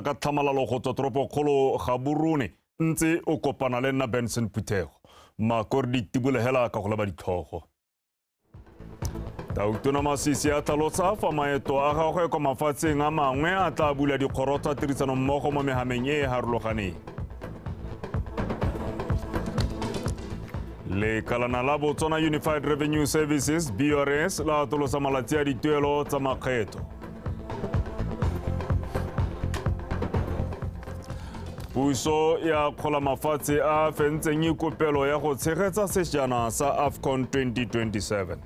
Ka tlhamalalo go tswa toropokgolo Gaborone ntse o kopana le nna Benson Phuthego. Mako re di tibolegela ka go leba ditlhogo. Tautona Masisi a tlhalosa fa maeto a gagwe kwa mafatsheng a mangwe a tla bula dikgoro tsa tirisanommogo mo mehameng e e harologaneng. Lekalana la Botswana Unified Revenue Services BRS la atolosa malatsi a dituelo tsa makgetho. Puso ya kgola mafatshe a a fentseng ikopelo ya go tshegetsa sejana sa AFCON 2027.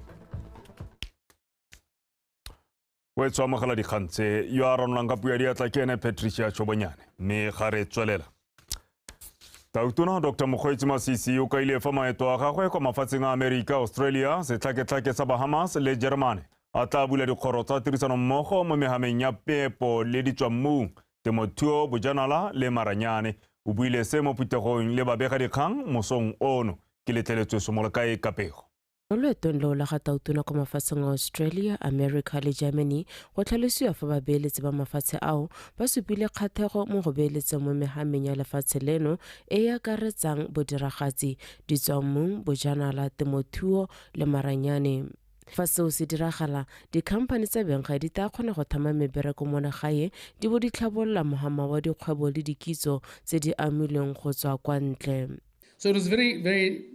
O e amogela dikgang tse yo a ranolang ka puo ya diatla ke ene Patricia Chobonyane mme ga re tswelela. Tautona Dr. Mokgweetsi Masisi o kaile fa maeto a gagwe kwa mafatsheng a Amerika, Australia, setlhaketlhake sa Bahamas le Germany a tla bula dikgoro tsa tirisanommogo mo mehameng ya peepo le ditswammung, temothuo, bojanala le maranyane. O buile se mo phuthegong le babegadikgang mosong ono. Ke letleletswe Somolekae ka pego. Mo loetong leo la ga Tautona kwa mafatsheng a Australia, America le Germany, go tlhalosiwa fa babeeletsi ba mafatshe ao ba supile kgathego mo go beeletseng mo mehameng ya lefatshe leno e e akaretsang bodiragatsi, ditswammung, bojanala, temothuo le maranyane. Fa seo se diragala, dikhamphani tsa benggae di tla kgona go thama mebereko mo legae di bo di tlhabolola mohama wa dikgwebo le dikitso tse di amilweng go tswa kwa ntle. So it was very, very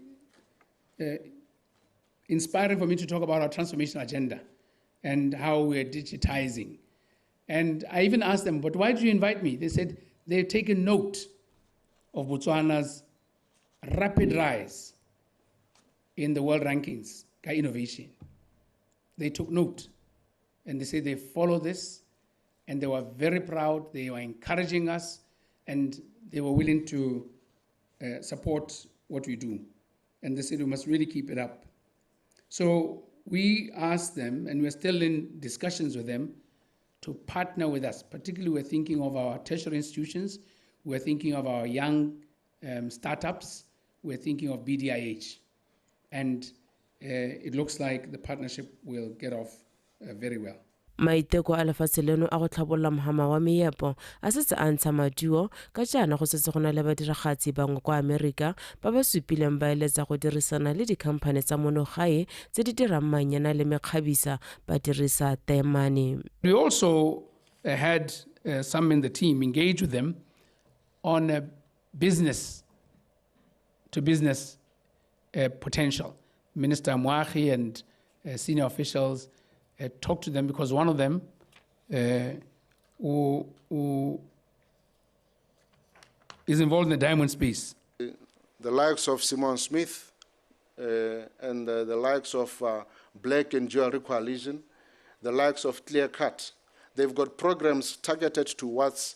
inspiring for me to talk about our transformation agenda and how we are digitizing. And I even asked them, but why did you invite me? They said they've taken note of Botswana's rapid rise in the world rankings by innovation. They took note and they say they follow this and they were very proud. They were encouraging us and they were willing to support what we do. And they said we must really keep it up. So we asked them, and we're still in discussions with them, to partner with us. Particularly, we're thinking of our tertiary institutions, we're thinking of our young startups, we're thinking of BDIH. And it looks like the partnership will get off very well. Maiteko a lefatshe leno a go tlhabolola mohama wa meepo a setse a ntsha maduo ka jaana go setse go na le badiragatsi bangwe kwa Amerika ba ba supileng ba eletsa go dirisana le dikhamphane tsa mono gae tse di dirang manyena le mekgabisa ba dirisa teemane. We also had some in the team engage with them on a business to business potential. Minister Moagi and senior officials talked to them because one of them who is involved in the diamond space. The likes of Simon Smith and the likes of Black and Jewelry Coalition, the likes of Clear Cut. They've got programs targeted towards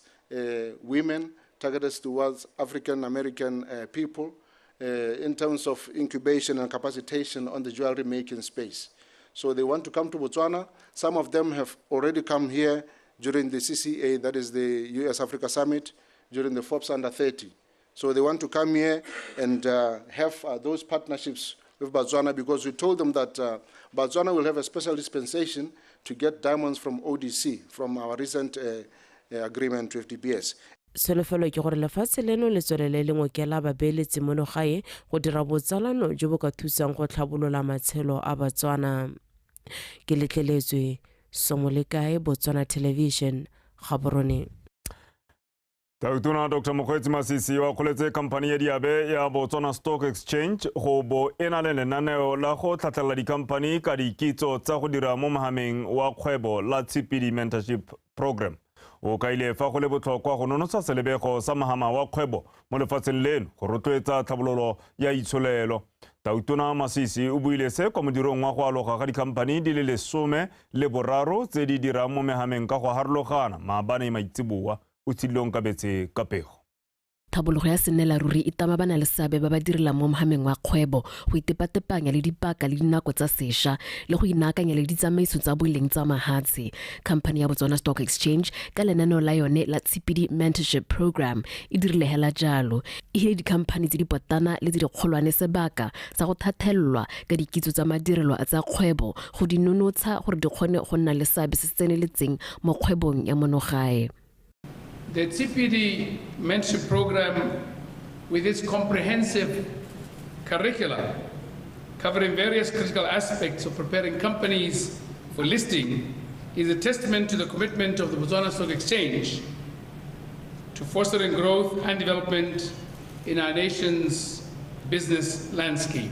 women, targeted towards African American people in terms of incubation and capacitation on the jewelry making space. So they want to come to Botswana. Some of them have already come here during the CCA, that is the US Africa Summit, during the Forbes Under 30. So they want to come here and have those partnerships with Botswana, because we told them that Botswana will have a special dispensation to get diamonds from ODC, from our recent agreement with DBS. Tsholofelo ke gore lefatshe leno le tswelele le ngokela babeeletsi mono gae go dira botsalano jo bo ka thusang go tlhabolola matshelo a Batswana. Ke letleletswe Somolekae, Botswana Television, Gaborone. Tautona Dr. Mokgweetsi Masisi o akgoletse khamphani ya diabe ya Botswana Stock Exchange go bo e na le lenaneo la go tlhatlhelela dikhamphani ka dikitso tsa go dira mo mohameng wa kgwebo la Tshipidi Mentorship Program. O kaile fa go le botlhokwa go nonotsha selebego sa mohama wa kgwebo mo lefatsheng leno go rotloetsa tlhabololo ya itsholelo. Tautona Masisi o buile se kwa modirong wa go aloga ga dikhamphani di le 13 tse di dirang mo mehameng ka go harologana maabane maitseboa. O tshilong ka betse ka pego. Tlhabologo ya sennela ruri e tama ba na le seabe ba ba direlang mo mohameng wa kgwebo go itepatepanya le dipaka le dinako tsa sešwa le go inaakanya le ditsamaiso tsa boleng tsa mahatshe. Khamphani ya Botswana Stock Exchange ka lenaneo la yone la Tshipidi Mentorship Program e dirile hela jalo, e hile dikhamphani tse di potana le tse dikgolwane sebaka sa go thathelelwa ka dikitso tsa madirelo a tsa kgwebo go di nonotsha gore di kgone go nna le seabe se se tseneletseng mo kgwebong ya monogae. The TPD mentorship program, with its comprehensive curricula covering various critical aspects of preparing companies for listing, is a testament to the commitment of the Botswana Stock Exchange to fostering growth and development in our nation's business landscape.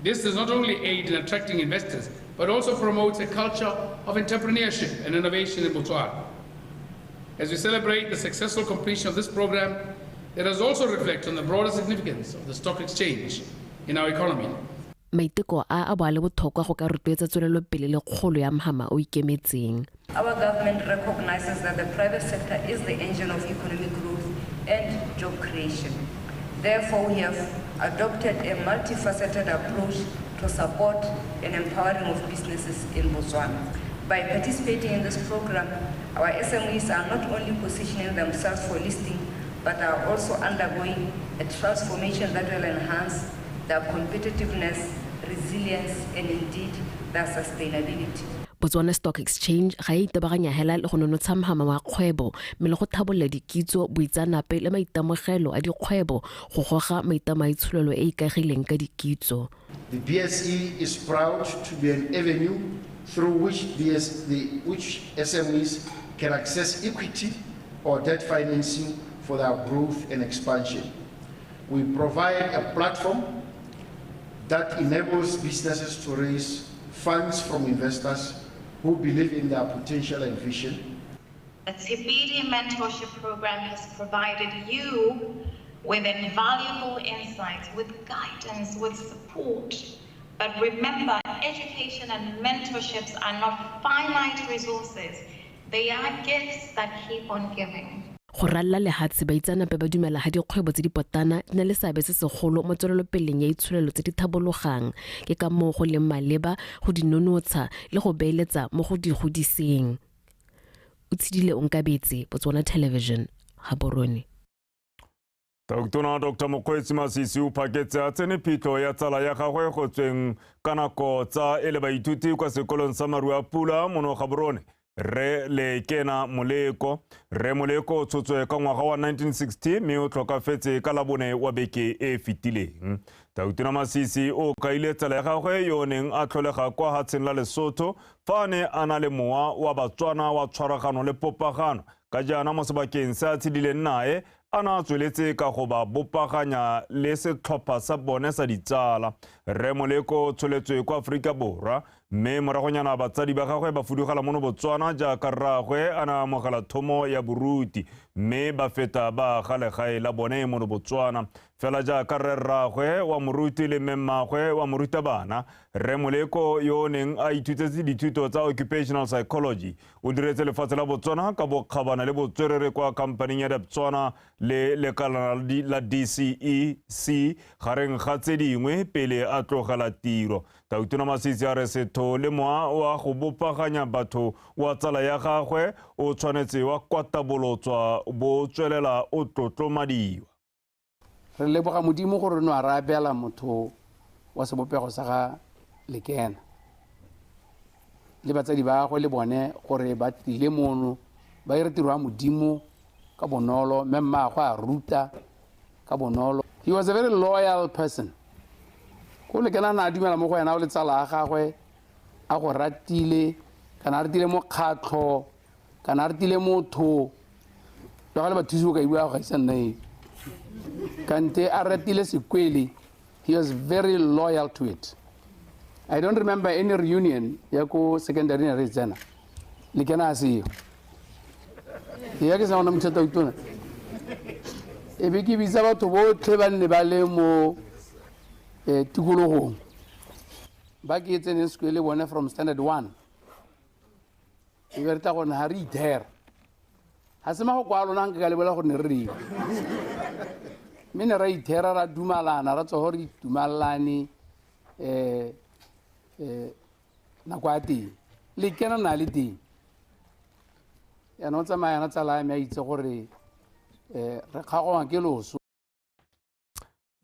This does not only aid in attracting investors, but also promotes a culture of entrepreneurship and innovation in Botswana. As we celebrate the successful completion of this program, let us also reflect on the broader significance of the stock exchange in our economy. Maiteko a a bo a le botlhokwa go ka rotloetsa tswelelopele le kgolo ya mhama o ikemetseng. Our government recognizes that the private sector is the engine of economic growth and job creation. Therefore, we have adopted a multifaceted approach to support and empowering of businesses in Botswana. By participating in this program, our SMEs are not only positioning themselves for listing, but are also undergoing a transformation that will enhance their competitiveness, resilience, and indeed their sustainability. Botswana Stock Exchange ga e itebaganya hela le go nonotsha mhama wa kgwebo mme le go thabolola dikitso, boitseanape le maitemogelo a dikgwebo go goga maitlamo a itsholelo e e ikaegileng ka dikitso. The BSE is proud to be an avenue through which which SMEs can access equity or debt financing for their growth and expansion. We provide a platform that enables businesses to raise funds from investors who believe in their potential and vision. The Tshipidi Mentorship Program has provided you with invaluable insights, with guidance, with support. But remember, education and mentorships are not finite resources. They are gifts that keep on giving. Go ralla lehatshe, baitseanape ba dumela ga dikgwebo tse di potana di na le seabe se segolo mo tswelelopeleng ya itsholelo tse di thabologang, ke ka moo go leng maleba go di nonotsha le go beeletsa mo go di godiseng. O tshedile Onkabetse, Botswana Television, Gaborone. Tautona Dr. Mokgweetsi Masisi o phaketse a tsene phitlho ya tsala ya gagwe go tsweng ka nako tsa e le baithuti kwa sekolong sa Maruapula mono Gaborone, Rre Lekena Moleko. Rre Moleko o tshotswe ka ngwaga wa 1960 mme o tlhokafetse ka Labone wa beke e fetileng. Tautona Masisi o kaile tsala ya gagwe yo o neng a tlholega kwa hatsheng la Lesotho fa a ne a na le mowa wa Batswana wa tshwaragano le popagano, ka jaana mo sebakeng se a tshedileng nae a na a tsweletse ka go ba bopaganya le setlhopha sa bone sa ditsala. Rre Moleko o tsholetswe kwa Aforika Borwa mme moragonyana batsadi ba gagwe ba fudugela mono Botswana jaaka rraagwe a na amogela thomo ya boruti mme ba feta ba aga legae la bone mono Botswana. Fela jaaka rre rraagwe wa moruti le mme mmagwe wa morutabana, Rre Moleko yo o neng a ithutetse dithuto tsa occupational psychology o diretse lefatshe la Botswana ka bokgabana le botswerere kwa khampaning ya Debswana le lekalana la DCEC gareng ga tse dingwe pele a tlogela tiro. Tautona Masisi a re setho le mowa wa go bopaganya batho wa tsala ya gagwe o tshwanetse wa kwatabolotswa bo tswelela o tlotlomadiwa. Re leboga Modimo gore no a re abela motho wa sebopego sa ga Lekena le batsadi ba gagwe le bone gore ba tlile mono ba ire tiro ya Modimo ka bonolo, mme mmaagwe a ruta ka bonolo. He was a very loyal person. Ko Lekena na a dumela mo go ena o le tsala ya gagwe, a go ratile kana a ratile mokgatlho kana a ratile motho, le ga le bathusi bo ka e bua go gaisa nna e kante a ratile sekwele. He was very loyal to it. I don't remember any reunion ya ko secondary ne re tsena Lekena a seo ya ke sa ona motho Tautona, e be ke bitsa batho botlhe ba nne ba le mo tikologong ba ke tseneng sekwele bone from standard 1, e be re tla gone ga re ithera ga se mago kwa lona nka ka lebola gore ne re reng, mme ne ra ithera ra dumalana ra tswa gore itumalane nako ya teng Lekena na le teng. Yaanong o tsamaya yana tsala ya me a itse gore re kgaogwa ke loso.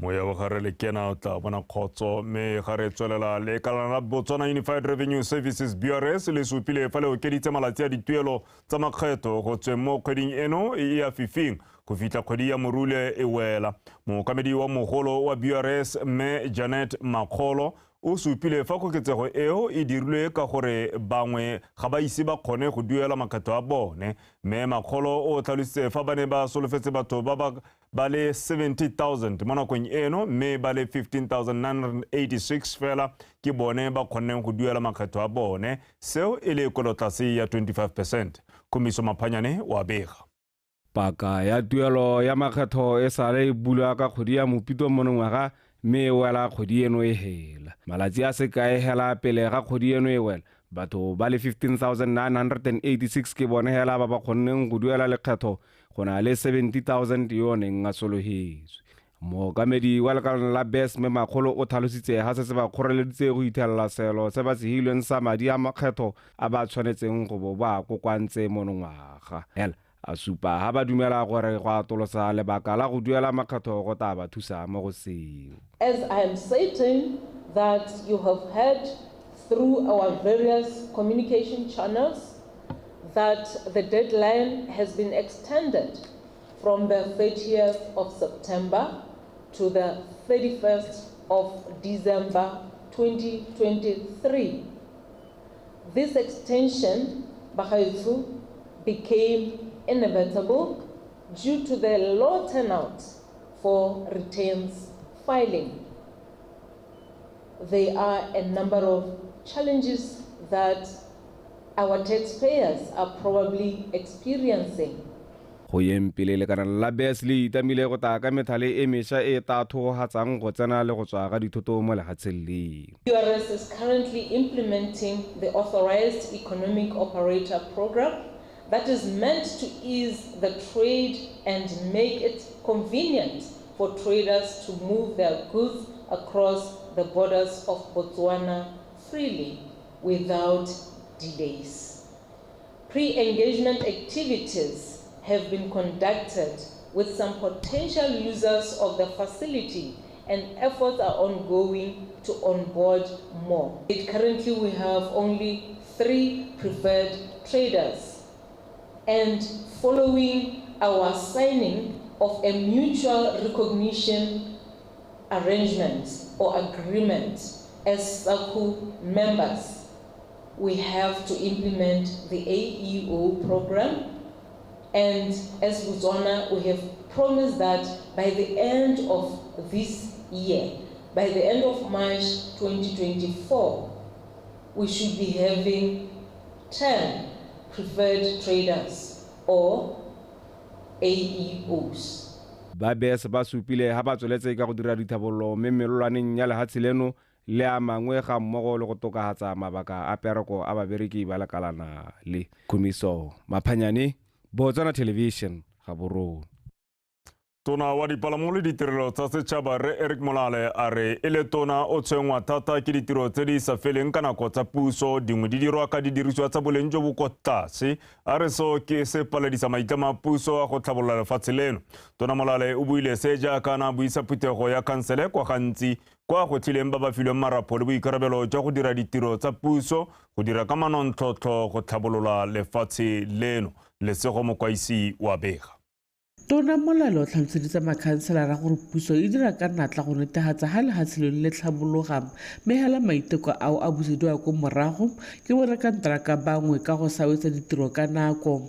Moya wa gare le kena o tla bona kgotso mme ga re tswelela le kalana la Botswana Unified Revenue Services BRS le supile fa le okeditse malatsi a dituelo tsa makgetho go tsweng mo kgweding eno e ya fifing go fitlha kgwedi ya Morule e wela. Mookamedi wa mogolo wa BRS mme Janet Makgolo o supile fa koketsego eo e dirilwe ka gore bangwe ga ba ise ba kgone go duela makgetho a bone. Mme Makgolo o tlhalositse fa ba ne ba solofetse batho ba le 70,000 mo nakong eno mme ba le 15,986 fela ke bone ba kgonneng go duela makgetho a bone, seo e le kwelotlase ya 25%. Khumiso Maphanyane wa bega. Paka ya tuelo ya makgetho e sale e bulwa ka kgwedi ya Mopitlo monongwaga mme e wela kgwedi eno e hela. Malatsi a sekae hela pele ga kgwedi eno e wela, batho ba le 15,986 ke bone hela ba ba kgonneng go duela lekgetho go na le 70,000 yo neng a sologetswe. Mookamedi wa lekalana la BES mme Makgolo o tlhalositse ga se se ba kgoreleditse go ithelela selo se ba se hilweng sa madi a makgetho a ba tshwanetseng go bo ba kokoantse monongwaga. Hela a supa ha ba dumela gore go atolosa lebaka la go duela makgetho go tla ba thusa mo go seo. As I am certain that you have heard through our various communication channels that the deadline has been extended from the 30th of September to the 31st of December 2023. This extension, Bagaetsho, became inevitable due to the low turnout for returns filing. There are a number of challenges that our taxpayers are probably experiencing. Go yeng pele lekana la BES le itamile go tla ka methale e mešwa e tla thogogatsang go tsena le go tswa ga dithoto mo lefatsheng leo. URS is currently implementing the Authorized Economic Operator Program that is meant to ease the trade and make it convenient for traders to move their goods across the borders of Botswana freely without delays. Pre-engagement activities have been conducted with some potential users of the facility, and efforts are ongoing to onboard more. Currently, we have only 3 preferred traders, and following our signing of a mutual recognition arrangement or agreement as SACU members, we have to implement the AEO program. And as Botswana, we have promised that by the end of this year, by the end of March 2024, we should be having 10 preferred traders or AEOs. Ba BES ba supile ha ba tsweletse ka go dira dithabollo mme melolwaneng ya lehatshe leno le a mangwe ga mmogo le go tokafatsa mabaka a pereko a babereki ba lekalana le. Khumiso Maphanyane, Botswana Television, Gaborone. Tona wa dipalamo le ditirelo tsa setšhaba Rre Eric Molale a re e le tona o tshwenngwa thata ke ditiro tse di sa feleng ka nako tsa puso, dingwe di dirwa ka didirisiwa tsa boleng jo bo kwa tlase. A re seo ke se paledisa maitlamo a puso a go tlhabolola lefatshe leno. Tona Molale o buile se jaaka a buisa phuthego ya khansele kwa Gantsi kwa go tlileng ba ba filweng marapo le boikarabelo jwa go dira ditiro tsa puso go dira ka manontlhotlho go tlhabolola lefatshe leno. Lesego Mokwaisi wa bega. Tona Molale o tlhaloseditse makhanselara gore puso e dira ka natla go netefatsa ha lehatshe leno le tlhabologa, mme hela maiteko ao a busediwa ko morago ke borakonteraka bangwe ka go sa wetsa ditiro ka nako.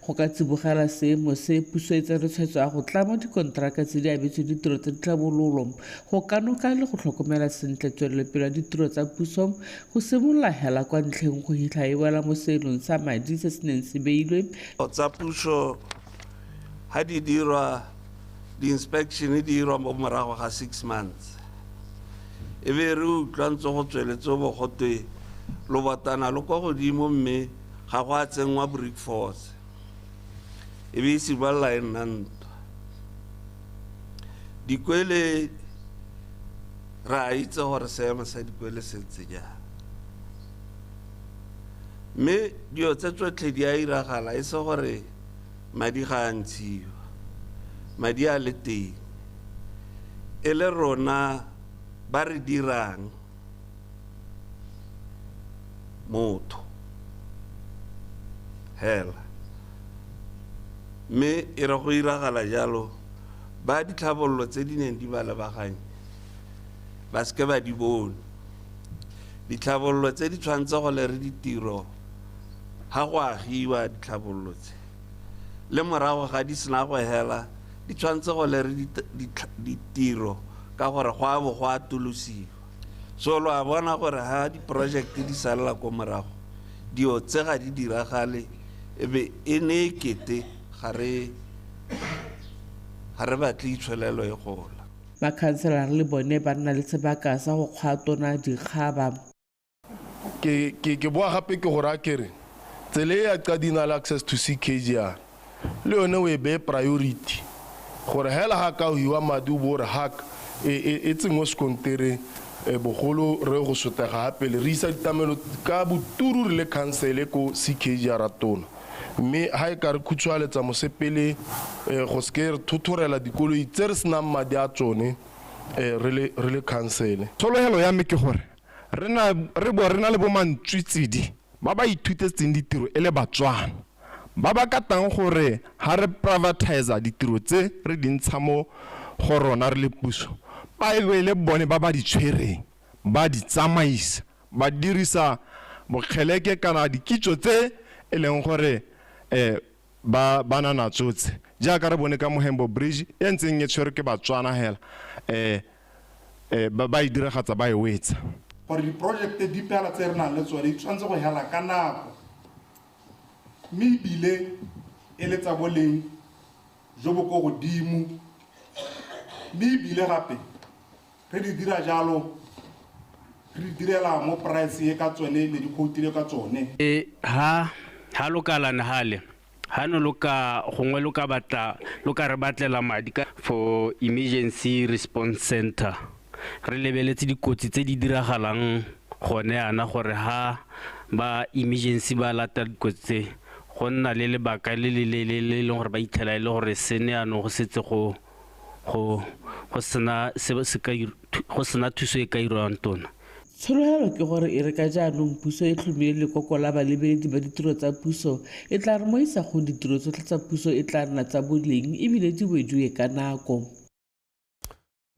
Go ka tsibogela seemo se, puso e tsere tshwetso ya go tlama dikonteraka tse di abetsweng ditiro tsa ditlhabololo go kanoka le go tlhokomela sentle tswelelopele ya ditiro tsa puso go simolola hela kwa ntlheng go hitlha e wela mo seelong sa madi se se neng se beilwe. Tsa puso ha di dirwa di-inspection di dirwa mo morago ga 6 months, e be re utlwa ntse go tsweletse bo gotwe lobotana lo kwa godimo mme ga go a tsenngwa brick force, e be e simolola e nna ntwa. Dikwele re a itse gore seemo sa dikwele se ntse jang, mme dilo tse tsotlhe di a iragala e se gore madi ga a ntshiwa, madi a le teng. E le rona ba re dirang motho hela, mme e re go iragala jalo ba ditlhabololo tse di neng di ba lebaganye ba seke ba di bone. Ditlhabololo tse di tshwanetse go lere ditiro ga go agiwa ditlhabololo tse, le morago ga di sena go hela di tshwanetse go lere ditiro ka gore go a bo go atolosiwa. So lo a bona gore ha diprojekte di salela ko morago dio tse ga di diragale, e be e ne e kete ga re batle itsholelo e gola. Makhanselara le bone ba nna le sebaka sa go kgwa tona dikgaba. Ke boa gape ke gore a kere tsela e ya Qadina le access to CKGR le yone o e beye priority gore hela ga ka o hiwa madi o bo re hak e tsenngwe sekontereng, bogolo re go sotega gape le re isa ditamelo ka boturu re le council ko CKGR tona, mme ha e ka re khutshwaletsa mosepele go seke re thothorela dikoloi tse re senang madi a tsone re le council. Tshologelo ya me ke gore re bo re na le bo mantswitsedi ba ba ithutetseng ditiro e le Batswana ba ba katang gore ha re privatize ditiro tse re di ntsha mo go rona re le puso, ba e le bone ba ba di tshwereng ba di tsamaisa ba dirisa bokgeleke kana dikitso tse e leng gore ba na natso tse, jaaka re bone ka Mohembo Bridge e ntseng e tshwerwe ke Batswana hela ba e diragatsa ba e wetsa. Gore diprojekte di pela tse re nang le tsone di tshwanetse go hela ka nako, mme ebile e le tsa boleng jo bo ko godimo, mme ebile gape re di dira jalo re di direla mo price e ka tsone ne di quotile ka tsone. Ha lo ka lana hale ha no lo ka gongwe lo ka batla lo ka re batlela madi ka for emergency response center, re lebeletse dikotsi tse di diragalang gone ana gore ha ba emergency ba lata dikotsi tse go nna le lebaka le le le le leng gore ba itlhela e le gore se ne ano go setse go sena go sena thuso e ka irwang tona. Tshologelo ke gore e re ka jaanong puso e tlhomile lekoko la balebeledi ba ditiro tsa puso, e tla re mo isagong ditiro tsotlhe tsa puso e tla nna tsa boleng ebile di wediwe ka nako.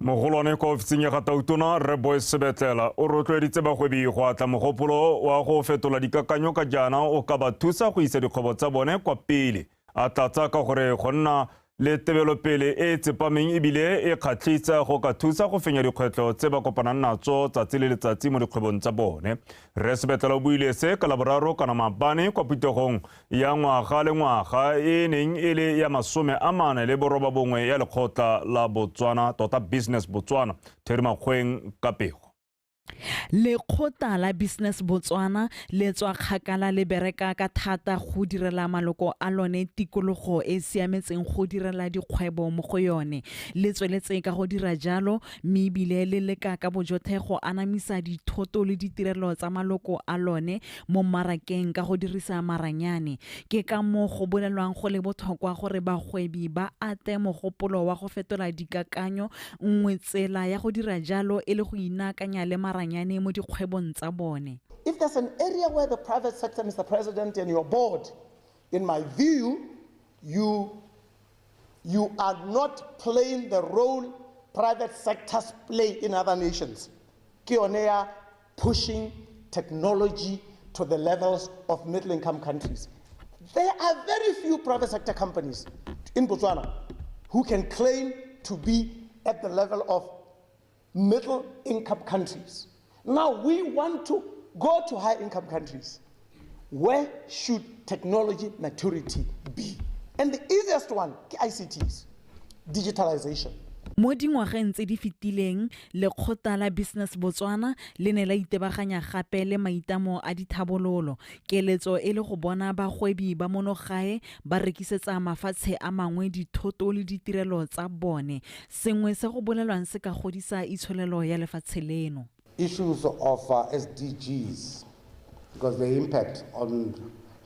Mogolwane kwa ofising ya ga Tautona Rre Boyce Sebetlela o rotloeditse bagwebi go atla mogopolo wa go fetola dikakanyo ka jaana o ka ba thusa go isa dikgwebo tsa bone kwa pele. A tlatsa ka gore go nna le tebelopele e tsepameng ebile e kgatlhisa go ka thusa go fenya dikgwetlho tse ba kopanang natso tsatsi le letsatsi mo dikgwebong tsa bone. Rre Sebetlela o buile se ka Laboraro kana maabane kwa phuthegong ya ngwaga le ngwaga e neng e le ya 49 ya lekgotla la Botswana tota Business Botswana. Theri Makgweng ka pego. Lekgotla la Business Botswana le tswa kgakala le bereka ka thata go direla maloko a lone tikologo e siametseng go direla dikgwebo mo go yone. Le tsweletse ka go dira jalo mme ebile le leka ka bojotlhe go anamisa dithoto le ditirelo tsa maloko a lone mo mmarakeng ka go dirisa maranyane. Ke ka moo go bolelwang go le botlhokwa gore bagwebi ba ate mogopolo wa go fetola dikakanyo, nngwe tsela ya go dira jalo e le go inaakanya le maranyane mo dikgwebong tsa bone. If there's an area where the private sector, Mr. President, and your board, in my view, you are not playing the role private sectors play in other nations. Ke yone ya pushing technology to the levels of middle-income countries. There are very few private sector companies in Botswana who can claim to be at the level of middle-income countries. Now we want to go to high-income countries. Where should technology maturity be? And the easiest one, ICTs, digitalization. Mo dingwageng tse di fetileng, lekgotla la Business Botswana le ne la itebaganya gape le maitamo a dithabololo. Keletso e le go bona bagwebi ba monogae ba rekisetsa mafatshe a mangwe dithoto le ditirelo tsa bone, sengwe se go bolelwang se ka godisa itsholelo ya lefatshe leno. Issues of SDGs, because they impact on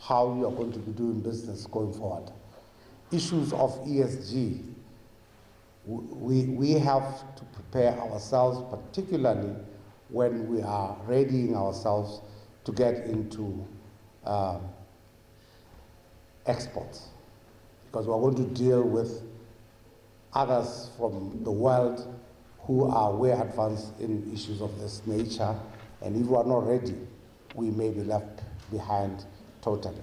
how you are going to be doing business going forward. Issues of ESG, We have to prepare ourselves, particularly when we are readying ourselves to get into exports, because we're going to deal with others from the world who are way advanced in issues of this nature, and if we are not ready, we may be left behind totally.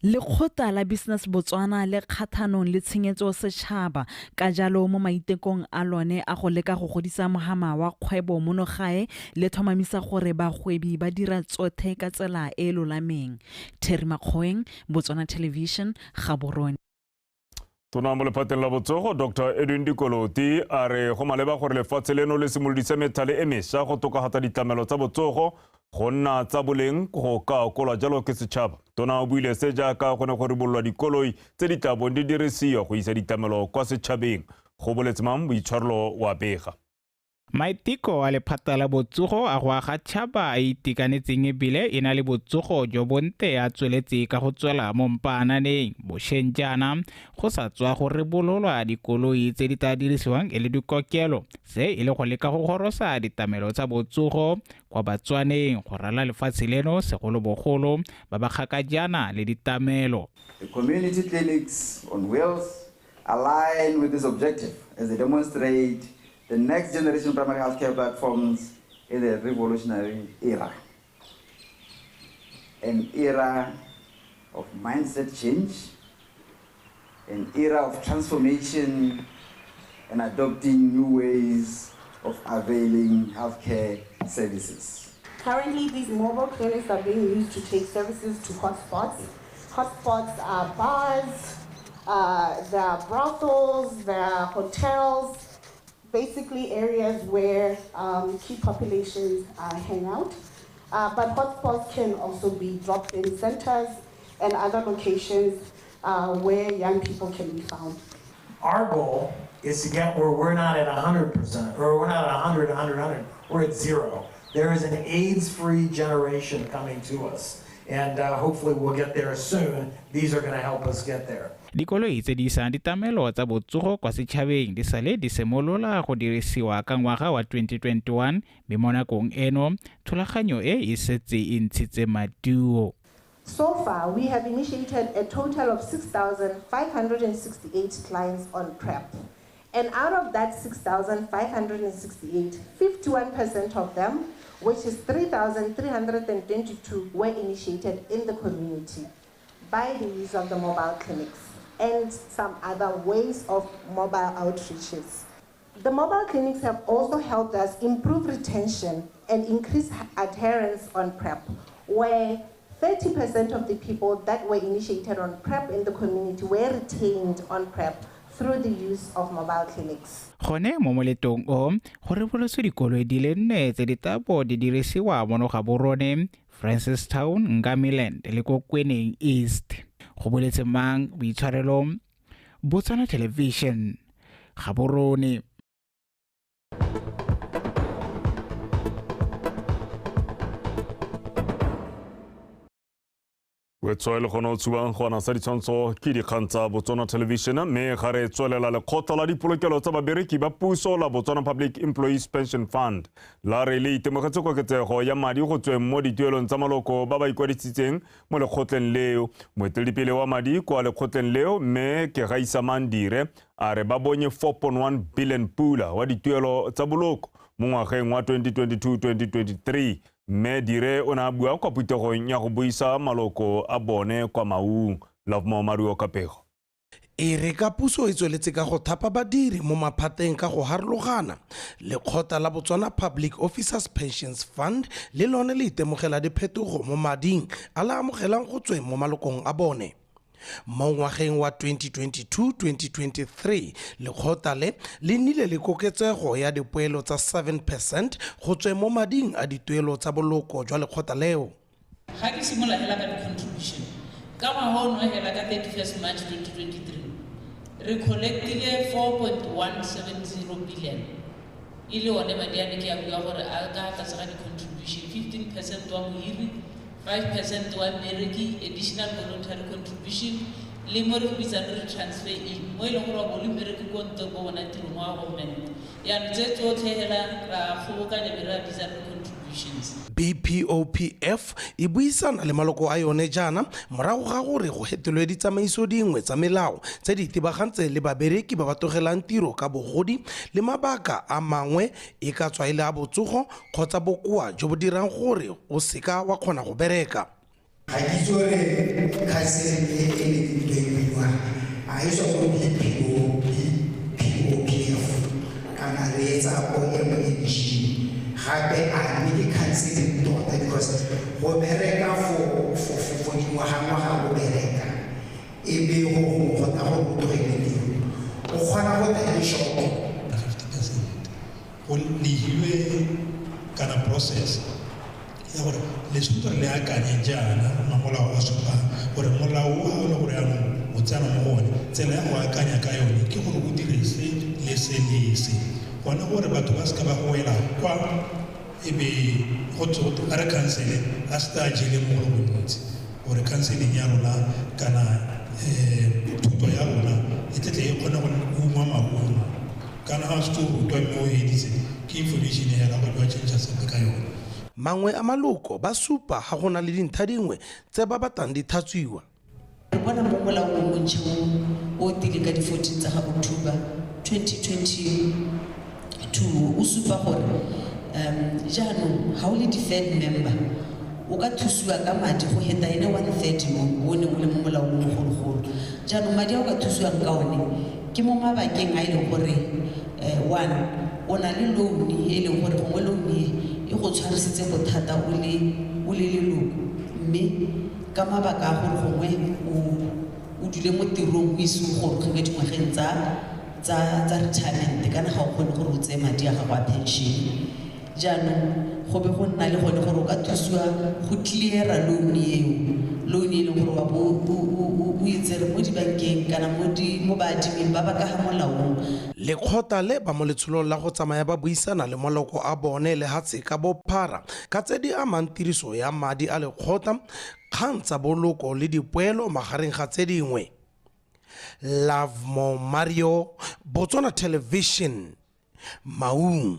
Lekgotla la Business Botswana le kgathanong le tshenyetso setšhaba ka jalo mo maitekong a lone a go leka go godisa mohama wa kgwebo mono gae le tlhomamisa gore bagwebi ba dira tsothe ka tsela e lolameng. Terry Makgoeng, Botswana Television, Gaborone. Tona mo lephateng la botsogo Dr. Edwin Dikoloti a re go maleba gore lefatshe leno le simolodise methale e mešwa go tokafatsa ditlamelo tsa botsogo go nna tsa boleng go ka okolwa jalo ke setšhaba. Tona o buile se jaaka go ne go ribololwa dikoloi tse di tla bong di dirisiwa go isa ditlamelo kwa setšhabeng. Go boletse mang boitshwarelo wa bega. Maiteko a lephata la botsogo a go aga tšhaba a itekanetseng ebile e na le botsogo jo bonte a tsweletse ka go tswela mo mpaananeng. Bošeng jaana go sa tswa go rebololwa dikoloi tse di tla dirisiwang e le dikokelo, se e le go leka go gorosa ditlamelo tsa botsogo kwa Batswaneng go rala lefatshe leno, segolobogolo ba ba kgakajana le ditlamelo. The community clinics on wheels align with this objective as they demonstrate the next generation primary healthcare platforms in a revolutionary era. An era of mindset change, an era of transformation and adopting new ways of availing healthcare services. Currently, these mobile clinics are being used to take services to hotspots. Hotspots are bars, there are brothels, there are hotels, basically areas where key populations hang out. But hotspots can also be drop-in centers and other locations where young people can be found. Our goal is to get where we're not at 100%, or we're not at 100, 100, 100, we're at 0. There is an AIDS-free generation coming to us, and hopefully we'll get there soon. These are gonna help us get there. Dikoloi tse di isang ditlamelo tsa botsogo kwa setšhabeng di sale di simolola go dirisiwa ka ngwaga wa 2021, mme mo nakong eno thulaganyo e e setse e ntshitse maduo. So far, we have initiated a total of 6,568 clients on PrEP. And out of that 6,568, 51% of them, which is 3,322, were initiated in the community by the use of the mobile clinics and some other ways of mobile outreaches. The mobile clinics have also helped us improve retention and increase adherence on PrEP, where 30% of the people that were initiated on PrEP in the community were retained on PrEP through the use of mobile clinics. Gone mo moletong o go reboloswe dikoloi di le 4 tse di tabo di dirisiwa mono Gaborone, Francistown, Ngamiland le ko Kweneng East. Go boletse mang boitshwarelo, Botswana Television, Gaborone. We tswele gone o tshubang go ana sa ditshwantsho ke dikgang tsa Botswana Television, mme ga re tswelela lekgotla la dipolokelo tsa babereki ba puso la Botswana Public Employees Pension Fund la re le itemogetse koketsego ya madi go tsweng mo dituelong tsa maloko ba ba ikwadisitseng mo lekgotleng leo. Moeteledipele wa madi kwa lekgotleng leo mme ke Gaisamang Dire a re ba bonye 4.1 billion pula wa dituelo tsa boloko mo ngwageng wa 2022-2023. Mme Dire o ne a bua kwa phuthegong ya go buisa maloko a bone kwa Maung. Lovemore Maruo ka pego. E re ka puso e tsweletse ka go thapa badiri mo maphateng ka go harologana, lekgotla la Botswana Public Officers Pensions Fund le lone le itemogela diphetogo mo mading a la amogelang go tsweng mo malokong a bone. Mo ngwageng wa 2022-2023, lekgotla le le nnile le koketsego ya dipoelo tsa 7% go tsweng mo mading a dituelo tsa boloko jwa lekgotla leo. Ga ke simolola hela ka di-contribution, ka ngwaga ono hela ka 31 March 2023, re collectile 4.170 billion. E le one madi a ne ke a bua gore a ka tlase ga di-contribution, 15% wa mohiri, 5% wa mmereki, additional voluntary contribution Le mo re go bitsang re transfer in, mo e leng gore wa bo le mmereki ko ntle ko bona tiro mo wa government. Yaanong tse tsotlhe hela ra kgobokanya be re a bitsa re contributions. BPOPF e buisana le maloko a yone jaana morago ga gore go hetolwe ditsamaiso dingwe tsa melao tse di itebagantseng le babereki ba ba tlogelang tiro ka bogodi le mabaka a mangwe e ka tswa e le a botsogo kgotsa bokoa jo bo dirang gore o seka wa kgona go bereka. Ga ke itse gore counseling e e ne ke utlwa e buiwa a e tswa ko BPOPF kana re etsa ko MNG gape a mme ke counseling tota because go bereka for dingwaga-ngwaga go bereka e be go gongwe go tla gore o tlogele tiro o kgona go tla le shock 50% go lehilwe kana process ya gore le tshwanetse gore le akanye jaana molao a supang gore molao o ga o le gore jaanong o tsena mo go one tsela ya go akanya ka yone ke gore o dire se le se le se gone gore batho ba seka ba go wela kwa e be go a re khansele a se a jele mo go le gontsi gore counseling ya rona kana thuto ya rona e tletle e kgone go ungwa maungo kana ga o setse o rutwa mme o editse ke information hela go jwa change sepe ka yone. Mangwe a maloko ba supa ga go na le dintlha dingwe tse ba batlang di tlhatswiwa. Re bona mo molaong o montšha o tile ka di-14 tsa ga October 2022 o supa gore jaanong ga o le deferred member o ka thusiwa ka madi go heta ene 130 mo o neng o le mo molaong o mogologolo. Jaanong madi a o ka thusiwang ka one ke mo mabakeng a e leng gore one o na le loan e leng gore gongwe loan e e go tshwarisitse bothata o le leloko mme ka mabaka a gore gongwe o dule mo tirong o ise o goroge ka dingwageng tsa retirement kana ga o kgone gore o tseye madi a gago a pension. Jaanong go be go nna le gone gore o ka thusiwa go cleara loan eo, loan e leng gore wa bo o itsere mo dibankeng kana mo baadiming ba ba ka ga molaong. Lekgotla le ba mo letsholong la go tsamaya ba buisana le maloko a bone lehatshe ka bophara ka tse di amang tiriso ya madi a lekgotla, kgang tsa boloko le dipoelo magareng ga tse dingwe. Lovemore Mario, Botswana Television, Maung.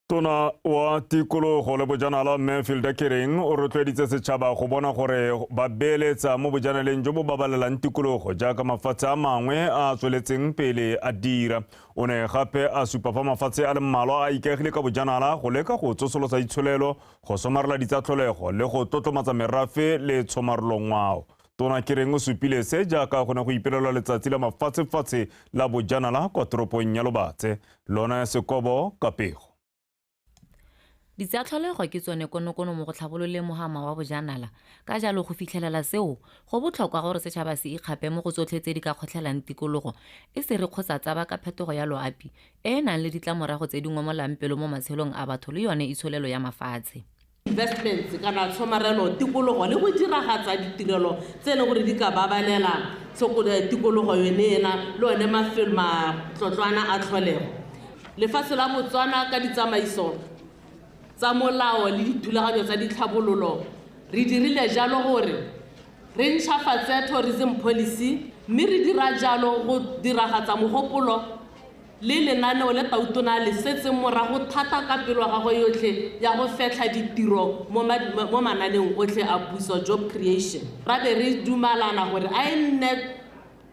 Tona wa tikologo le bojanala Mme Philda Kereng o rotloeditse setšhaba go bona gore ba beeletsa mo bojanaleng jo bo babalelang tikologo jaaka mafatshe a mangwe a tsweletseng pele a dira. O ne gape a supa fa mafatshe a le mmalwa a ikaegile ka bojanala go leka go tsosolosa itsholelo, go somarela ditsatlholego le go tlotlomatsa merafe le tshomarolongwao. Tona Kereng o supile se jaaka go ne go ipelelwa letsatsi la mafatshefatshe la bojanala kwa toropong ya Lobatse. Lona Sekobo ka pego. Ditsatlholego ke tsone konokono mo go tlhabololeng mohama wa bojanala ka jalo go fitlhelela seo go botlhokwa gore setšhaba se ikgape mo go tsotlhe tse di ka kgotlhelang tikologo e se re kgotsa tsa ka phetogo ya loapi e e nang le ditlamorago tse di ngomolang pelo mo matshelong a batho le yone itsholelo ya mafatshe. Investments kana tshomarelo tikologo le go diragatsa ditirelo tse e leng gore di ka babalela tikologo yone ena le one mafelo matlotlwana a tlholego. Lefatshe la Botswana ka ditsamaiso tsa molao le dithulaganyo tsa ditlhabololo re dirile jalo gore re ntšhafatse tourism policy mme re dira jalo go diragatsa mogopolo le lenaneo le tautona le setseng morago thata ka pelo ya gagwe yotlhe ya go fetlha ditiro mo mananeong otlhe a puso, job creation. Ra be re dumalana gore a e nne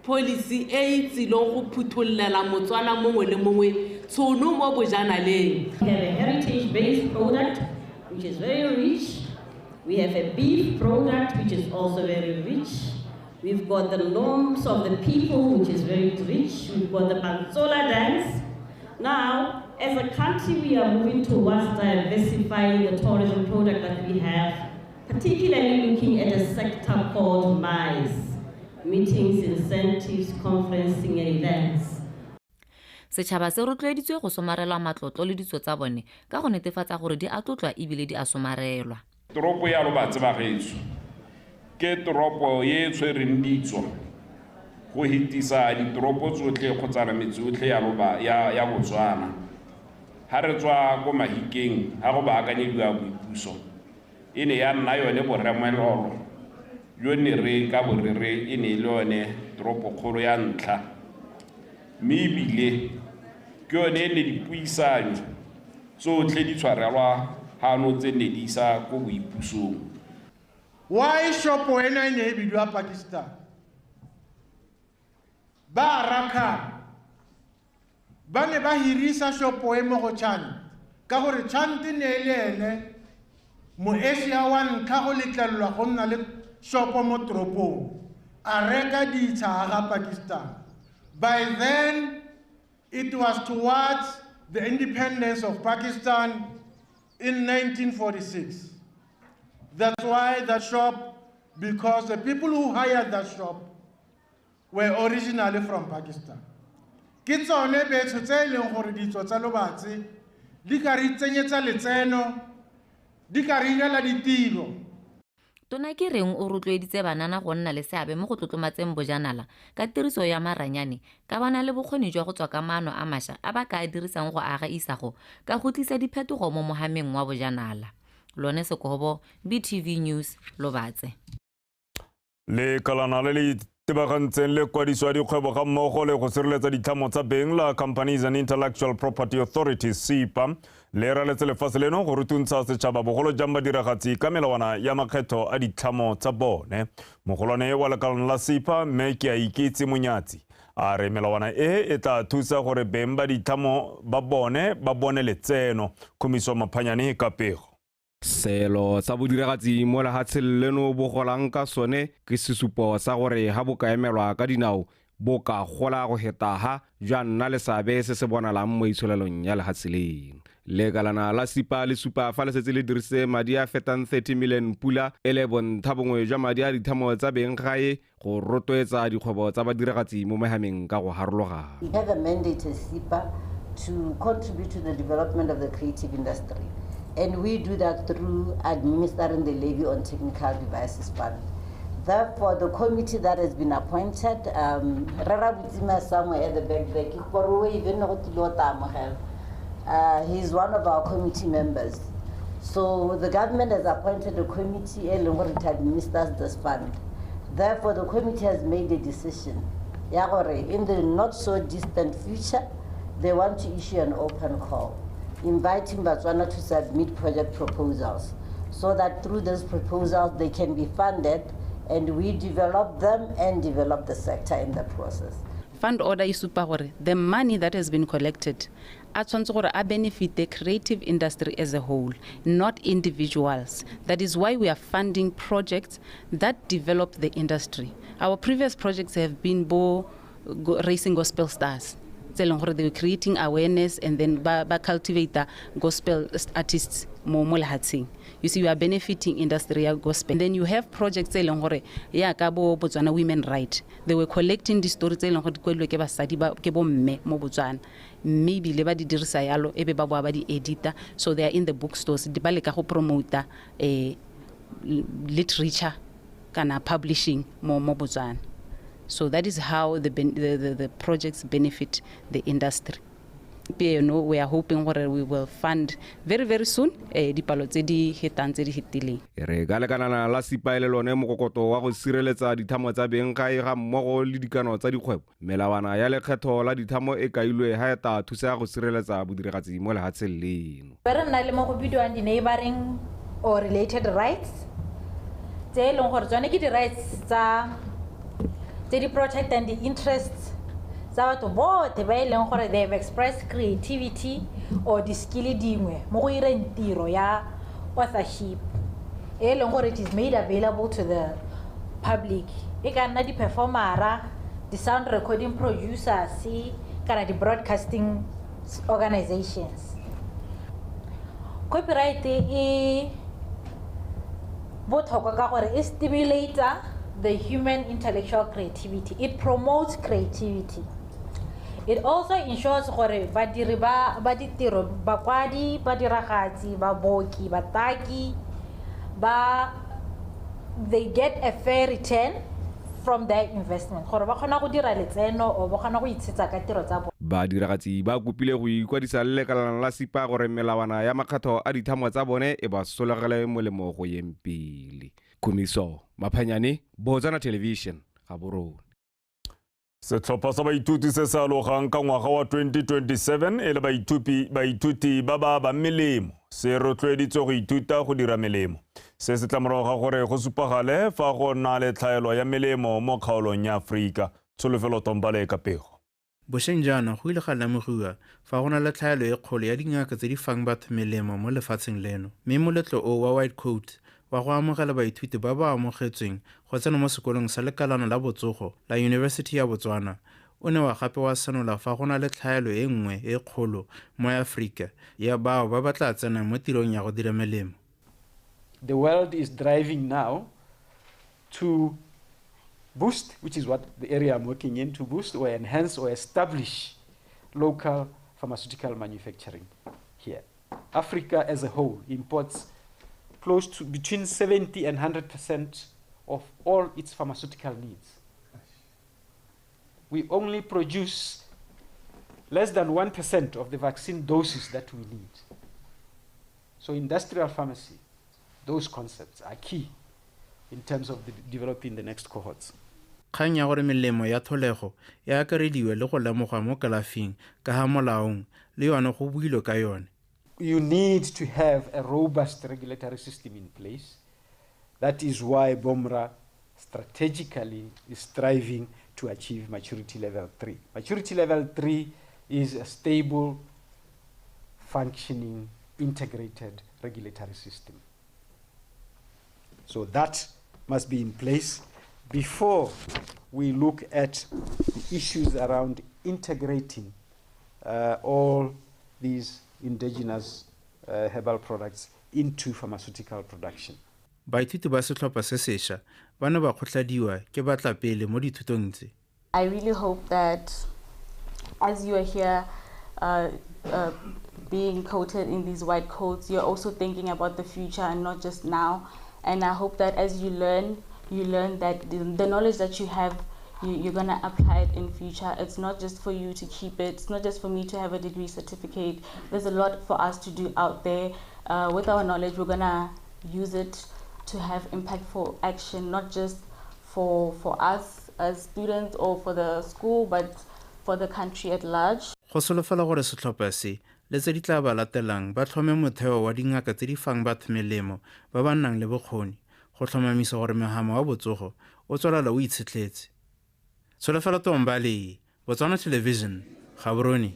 policy e e tsileng go phuthollela Motswana mongwe le mongwe tshono mo bojanaleng. We have a heritage-based product which is very rich. We have a beef product which is also very rich. We've got the norms of the people, which is very rich. We've got the Pantsola dance. Now, as a country, we are moving towards diversifying the tourism product that we have, particularly looking at a sector called MICE, meetings, incentives, conferencing, and events. Setšhaba se rotloeditswe go somarela matlotlo le ditso tsa bone ka go netefatsa gore di a tlotlwa ebile di a somarelwa. Toropo ya Lobatse bagaetsho ke toropo e e tshwereng ditso go hetisa ditoropo tsotlhe kgotsa metse yotlhe ya Botswana. Ha re tswa ko Mahikeng ha go baakanyediwa boipuso e ne ya nna yone boremelolo yo ne re ka borere e ne le yone toropokgolo ya ntlha, mme ebile ke yone e ne dipuisanyo tsotlhe di tshwarelwa gano tse ne di isa ko boipusong. Why shopo ena e ne e bidiwa Pakistan? Ba Arakan ba ne ba hirisa shopo e mo go Chant ka gore Chant ne e le ene Moasia wa ntlha go letlelelwa go nna le shopo mo toropong, a reka ditsha ga Pakistan. By then it was towards the independence of Pakistan in 1946. That's why that shop, because the people who hired that shop were originally from Pakistan. Ke tsone betsho tse e leng gore ditso tsa Lobatse di ka re tsenyetsa letseno, di ka re irela ditiro. Tona Kereng o rotloeditse banana go nna le seabe mo go tlotlomatseng bojanala ka tiriso ya maranyane ka ba na le bokgoni jwa go tswa ka maano a mašwa a ba ka a dirisang go aga isago ka go tlisa diphetogo mo mohameng wa bojanala. Lone Sekobo, BTV News, Lobatse. Lekalana le le tebagantseng le kwadiso ya dikgwebo ga mmogo le go sireletsa ditlhamo tsa beng la Companies and Intellectual Property Authority SIPA le raletse lefatshe leno go rutuntsha setšhaba bogolo jang badiragatsi ka melawana ya makgetho a ditlhamo tsa bone. Mogolwane wa lekalana la SIPA mme ke a Iketse Monyatsi a re melawana e e tla thusa gore beng ba ditlhamo ba bone ba bone letseno. Khumiso Maphanyane ka pego. Selo sa bodiragatsi mo lefatsheng leno bo golang ka sone ke sesupo sa gore ha bo ka emelwa ka dinao bo ka gola go heta ha jwa nna le seabe se se bonalang mo itsholelong ya lefatshe leno. Lekalana la SIPA le supa fa le setse le dirise madi a fetang 30 million pula e le bontha bongwe jwa madi a dithamo tsa beng gae go rotloetsa dikgwebo tsa badiragatsi mo mehameng ka go harologana. We have a mandate as SIPA to contribute to the development of the creative industry. And we do that through administering the levy on technical devices fund. Therefore, the committee that has been appointed, Rara Butsima somewhere at the back there, he's one of our committee members. So the government has appointed a committee to administer this fund. Therefore, the committee has made a decision. In the not so distant future, they want to issue an open call, inviting Botswana to submit project proposals so that through those proposals they can be funded and we develop them and develop the sector in the process. Fund order is supa gore the money that has been collected a tshwanetse gore a benefit the creative industry as a whole, not individuals. That is why we are funding projects that develop the industry. Our previous projects have been bo racing gospel stars. They were creating awareness and then ba cultivate the gospel artists mo lehatsheng. You see, you are benefiting industry ya gospel. And then you have projects tse leng gore ya ka bo Botswana Women Right. They were collecting the stories tse leng gore di kwalilwe ke basadi ba ke bo mme mo Botswana. Mme ebile ba di dirisa yalo ebe ba boa ba di edita, so they are in the bookstores. Di ba leka go promota literature kana publishing mo Botswana. So that is how the projects benefit the industry. You know, we are hoping we will fund very, very soon dipalo tse di hetang tse di hetileng. Re ka lekanana la SIPA e le lone mokokoto wa go sireletsa dithamo tsa beng gae ga mmogo le dikano tsa dikgwebo. Melawana ya lekgetho la dithamo e kailwe ha e tla thusa go sireletsa bodiragatsi mo lefatsheng leno. Re nna le mo go bidiwang di-neighboring or related rights tse e leng gore tsone ke di-rights tsa tse di protect and the interests tsa batho botlhe ba e leng gore they have expressed creativity or di-skill dingwe mo go ireng tiro ya authorship e leng gore it is made available to the public. E ka nna di-performera, di-sound recording producers kana di-broadcasting organizations. Copyright e botlhokwa ka gore e stimulate the human intellectual creativity. It promotes creativity. It also ensures gore badiri ba ditiro, bakwadi, badiragatsi, baboki, bataki, ba they get a fair return from their investment. Gore ba kgona go dira letseno o ba kgona go itshetsa ka tiro tsa bona. Badiragatsi ba kopile go ikwadisa le lekalana la SIPA gore melawana ya makgetho a dithamo tsa bone e ba solegele molemo go yeng pele. Khumiso Maphanyane, Botswana Television, Gaborone. Setlhopha sa baithuti se se alogang ka ngwaga wa 2027 e le baithuti ba ba abang melemo se rotloeditswe go ithuta go dira melemo. Se se tla morago ga gore go supagale fa go na le tlhaelo ya melemo mo kgaolong ya Aforika. Tsholofelo Tombale ka pego. Bošeng jaana go ile ga lemogiwa fa go na le tlhaelo e kgolo ya dingaka tse di fang batho melemo mo lefatsheng leno, mme moletlo o wa White Coat wa go amogela baithuti ba ba amogetsweng go tsena mo sekolong sa lekalana la botsogo la University ya Botswana o ne wa gape wa senola fa go na le tlhaelo e nngwe e kgolo mo Aforika ya bao ba ba tla tsenang mo tirong ya go dira melemo. The world is driving now to boost, which is what the area I'm working in, to boost or enhance or establish local pharmaceutical manufacturing here. Africa as a whole imports close to between 70 and 100% of all its pharmaceutical needs. We only produce less than 1% of the vaccine doses that we need. So industrial pharmacy, those concepts are key in terms of developing the next cohorts. Kgang ya gore melemo ya tlholego e akarediwe le go lemogwa mo kalafing ka ga molaong le yone go builwe ka yone. You need to have a robust regulatory system in place. That is why BoMRA strategically is striving to achieve maturity level 3. Maturity level 3 is a stable, functioning, integrated regulatory system. So that must be in place before we look at the issues around integrating all these indigenous herbal products into pharmaceutical production. Baithuti ba setlhopha se sešwa ba ne ba kgotlhadiwa ke batlapele mo dithutong tse. I really hope that as you are here being coated in these white coats, you're also thinking about the future and not just now. And I hope that as you learn that the knowledge that you have, you're going to apply it in future. It's not just for you to keep it. It's not just for me to have a degree certificate. There's a lot for us to do out there. With our knowledge, we're going to use it to have impactful action, not just for us as students or for the school, but for the country at large. Go solofela gore setlhopha se le tse di tla ba latelang ba tlhome motheo wa dingaka tse di fang batho melemo ba ba nang le bokgoni go tlhomamisa gore mohama wa botsogo o tswelela o itshetletse. Tsholofelo Tombale, Botswana Television, Gaborone.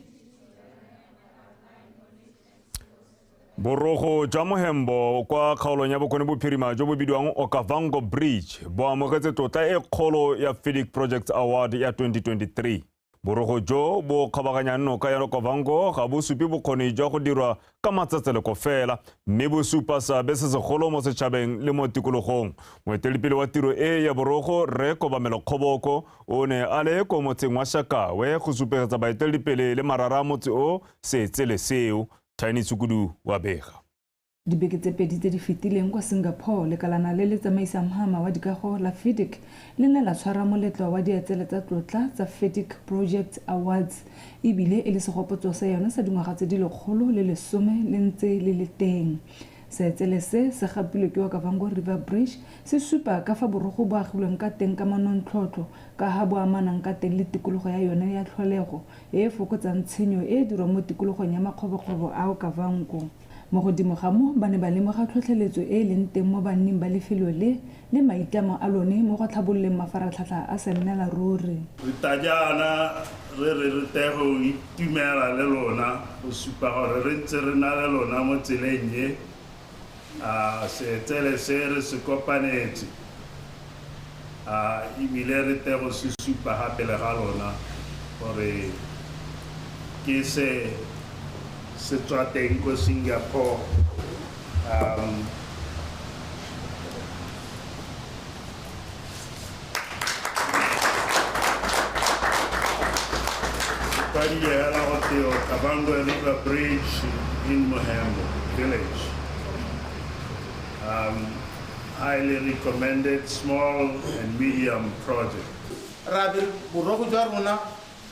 Borogo jwa Mohembo kwa kgaolong ya Bokone Bophirima jo bo bidiwang Okavango Bridge bo amogetse tlotla e kgolo ya FIDIC Project Award ya 2023. Borogo jo bo kgabaganyang noka ya Okavango ga bo supe bokgoni jwa go dirwa ka matsatseleko fela, mme bo supa seabe se segolo mo setšhabeng le mo tikologong. Moeteledipele wa tiro e ya borogo, Rre Kobamelo Kgoboko, o ne a le ko motseng wa Shakawe go supegetsa baeteledipele le marara a motse o seetsele seo. Tiny Tsukudu wa bega. Dibeke tse pedi tse di fetileng kwa Singapore, lekalana le le tsamaisang mohama wa dikago la FIDIC le ne la tshwara moletlo wa dietsele tsa tlotla tsa FIDIC Project Awards, ebile e le segopotso sa yone sa dingwaga tse di 110 le ntse le le teng. Seetsele se se gapilwe ke Okavango River Bridge se supa ka fa borogo bo agilweng ka teng ka manontlhotlho ka ha bo amanang ka teng le tikologo ya yone ya tlholego e e fokotsang tshenyo e e dirwang mo tikologong ya makgobokgobo a Okavango. Mo godimo ga mo ba ne ba lemoga tlhotlheletso e e leng teng mo banning ba lefelo le le maitlamo a lone mo go tlhabololeng mafaratlhatlha a sennela ruri. Re tla jaana re re re tle go itumela le lona go supa gore re ntse re na le lona mo tseleng e. Seetsele se re se kopanetse, ebile re tle go se supa gape le ga lona gore ke se se tswa teng ko Singapore. Kwadile hela go te Okavango River Bridge in Mohembo Village. Highly recommended small and medium project. Ra be borogo jwa rona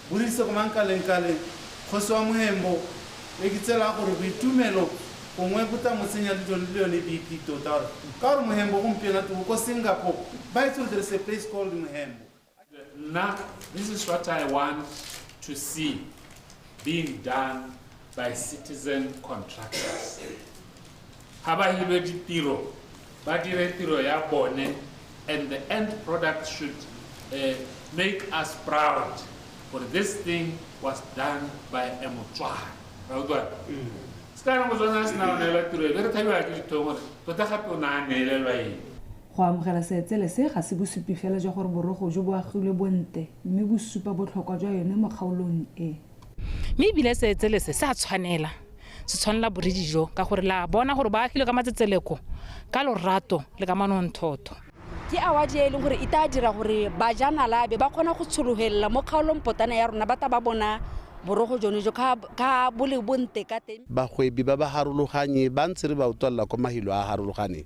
bo rise go mankaleng-kaleng, kgosi wa Mohembo e ke tsela gore boitumelo Gongwe bo tla mo tsenya le yone BP tota gore ka gore Mohembo gompieno to ko Singapore ba itse gore there is a place called Mohembo. Now, this is what I want to see being done by citizen contractors. Ha ba hilwe ditiro, ba dire tiro ya bone, and the end product should make us proud for this thing was done by a Motswana. Ra utlwa? Se ka re Motswana a sena go neelwa tiro e, be re thabiwa ke dithong gore tota gape o ne a neelelwa eng. Go amogela seetsele se ga se bosupi fela jwa gore borogo jo bo agilwe bontle, mme bo supa botlhokwa jwa yone mo kgaolong e. Mme ebile seetsele se se a tshwanela, se tshwanela boridi jo ka gore la bona gore ba agilwe ka matsetseleko, ka lorato le ka manontlhotlho. Ke award e leng gore e tla dira gore bajanala be ba kgona go tshologelela mo kgaolong potana ya rona, ba ta ba bona borogo jone jo ka bo le bonte ka teng. Bagwebi ba ba harologanye ba ntse re ba utlwalela ko mahelo a harologaneng,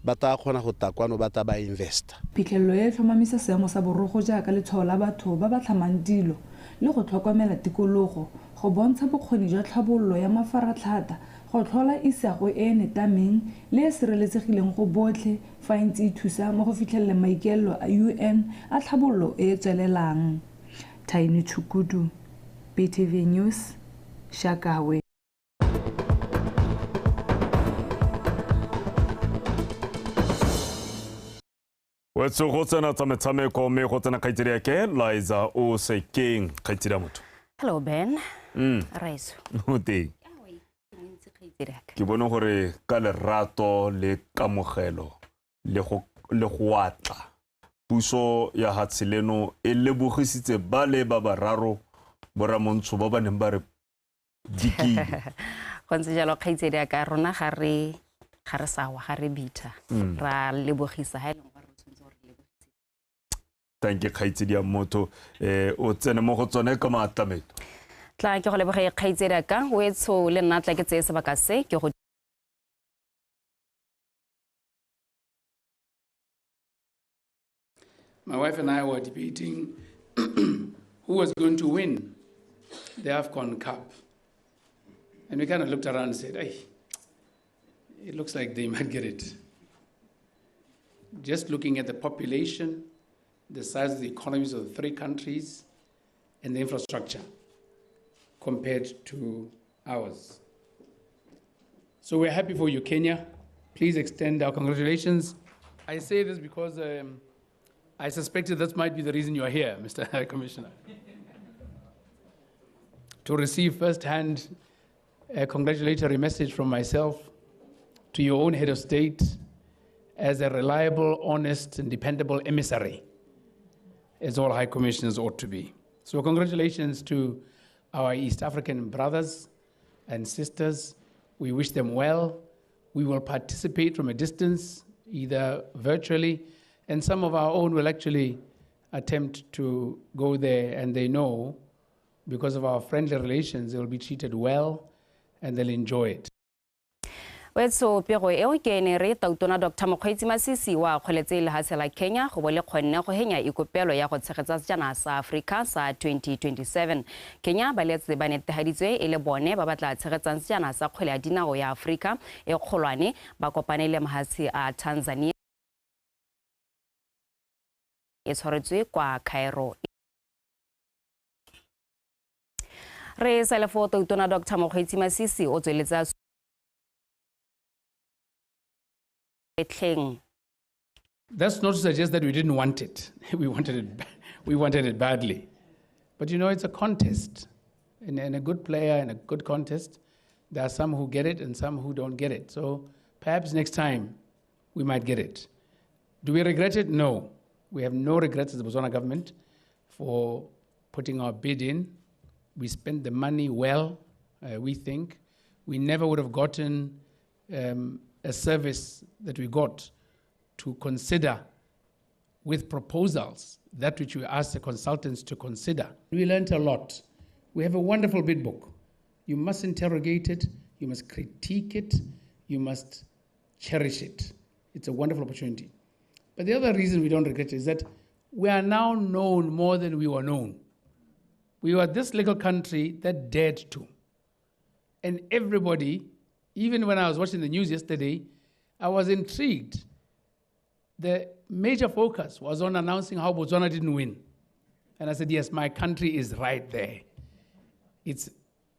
ba tla kgona go tla kwano, ba tla ba investa. Phitlhelelo e tlhomamisa seemo sa borogo jaaka letshwao la batho ba ba tlhamang dilo le go tlhokomela tikologo, go bontsha bokgoni jwa tlhabololo ya mafaratlhatlha, go tlhola isago e e netameng le e sireletsegileng go botlhe fa e ntse e thusa mo go fitlheleleng maikaelelo a UN a tlhabololo e e tswelelang. Tiny Tshukudu, BTV News, Shakawe. Wetso go tsena tsa metshameko mme go tsena kgaitsedi ya ke Liza o Sekeng, kgaitsedi ya motho. Hello Ben. Raiso. O teng. Ke bone gore ka lerato le kamogelo le go atla puso ya hatshe leno e lebogisitse ba le ba bararo boramontsho ba ba neng ba re dikile. Go ntse jalo kgaitsedi ya ka, rona ga re sawa, ga re bitha, ra lebogisa ha e leng gore re tshwanetse gore re lebogise. Thank you kgaitsedi ya motho, o tsene mo go tsone ka maatlametlo. Tla ke go leboge kgaitsedi ya ka, o etsho le nna tla ke tseye sebaka se ke go My wife and I were debating who was going to win the AFCON Cup. And we kind of looked around and said, hey, it looks like they might get it. Just looking at the population, the size of the economies of the three countries, and the infrastructure compared to ours. So we're happy for you, Kenya. Please extend our congratulations. I say this because I suspected that might be the reason you are here, Mr. High Commissioner. To receive firsthand a congratulatory message from myself to your own head of state as a reliable, honest, and dependable emissary, as all High Commissioners ought to be. So congratulations to our East African brothers and sisters. We wish them well. We will participate from a distance, either virtually, and some of our own will actually attempt to go there, and they know, because of our friendly relations, they will be treated well and they'll enjoy it. Wetso pego eo ke ene re tautona Dr. Mokgweetsi Masisi wa kgoletse lehatshe la Kenya go bo le kgonne go henya ikopelo ya go tshegetsa sejana sa Afrika sa 2027. Kenya ba letse ba netehaditswe e le bone ba batla tshegetsang sejana sa kgwele ya dinao ya Afrika e kgolwane, ba kopane le mahatshe a Tanzania e tshwaretswe kwa Cairo. Re sa le fo tautona Dr. Mokgweetsi Masisi o tsweletsa That's not to suggest that we didn't want it. We wanted it badly. But you know, it's a contest. And a good player in a good contest, there are some who get it and some who don't get it. So perhaps next time we might get it. Do we regret it? No. We have no regrets as the Botswana government for putting our bid in. We spent the money well, we think. We never would have gotten a service that we got to consider with proposals, that which we asked the consultants to consider. We learned a lot. We have a wonderful bid book. You must interrogate it, you must critique it, you must cherish it. It's a wonderful opportunity. But the other reason we don't regret it is that we are now known more than we were known. We were this little country that dared to. And everybody, Even when I was watching the news yesterday, I was intrigued. The major focus was on announcing how Botswana didn't win. And I said, yes, my country is right there. It's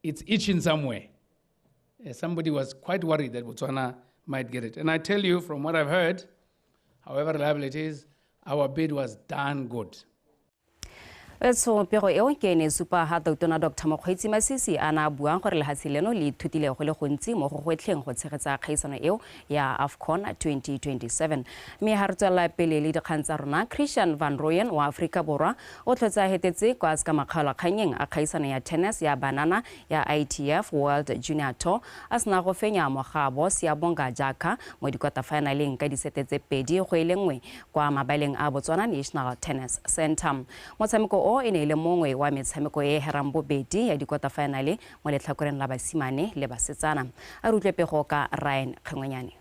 itching somewhere. Somebody was quite worried that Botswana might get it. And I tell you, from what I've heard, however reliable it is, our bid was darn good. Etso pego eo ke ne supa ha Tautona Dr. Mokgweetsi Masisi a na buang gore lehatshe leno le ithutile go le gontsi mo go gwetlheng go tshegetsa kgaisano eo ya AFCON 2027. Mme ha re tswela pele le dikgang tsa rona, Christian Van Rooyen wa Afrika Borwa o tlhotse a hetetse kwa ska makgaolakganyeng a kgaisano ya tennis ya banana ya ITF World Junior Tour a sena go fenya mogabo Siyabonga Jaka mo dikwatafaenaleng ka disete tse 2-1 kwa mabaleng a Botswana National Tennis Center. Motshameko o e ne le mongwe wa metshameko e herang bobedi ya dikwatafaenale mo letlhakoreng la basimane le basetsana. A re utlwe pego ka Ryan Kgengwenyane.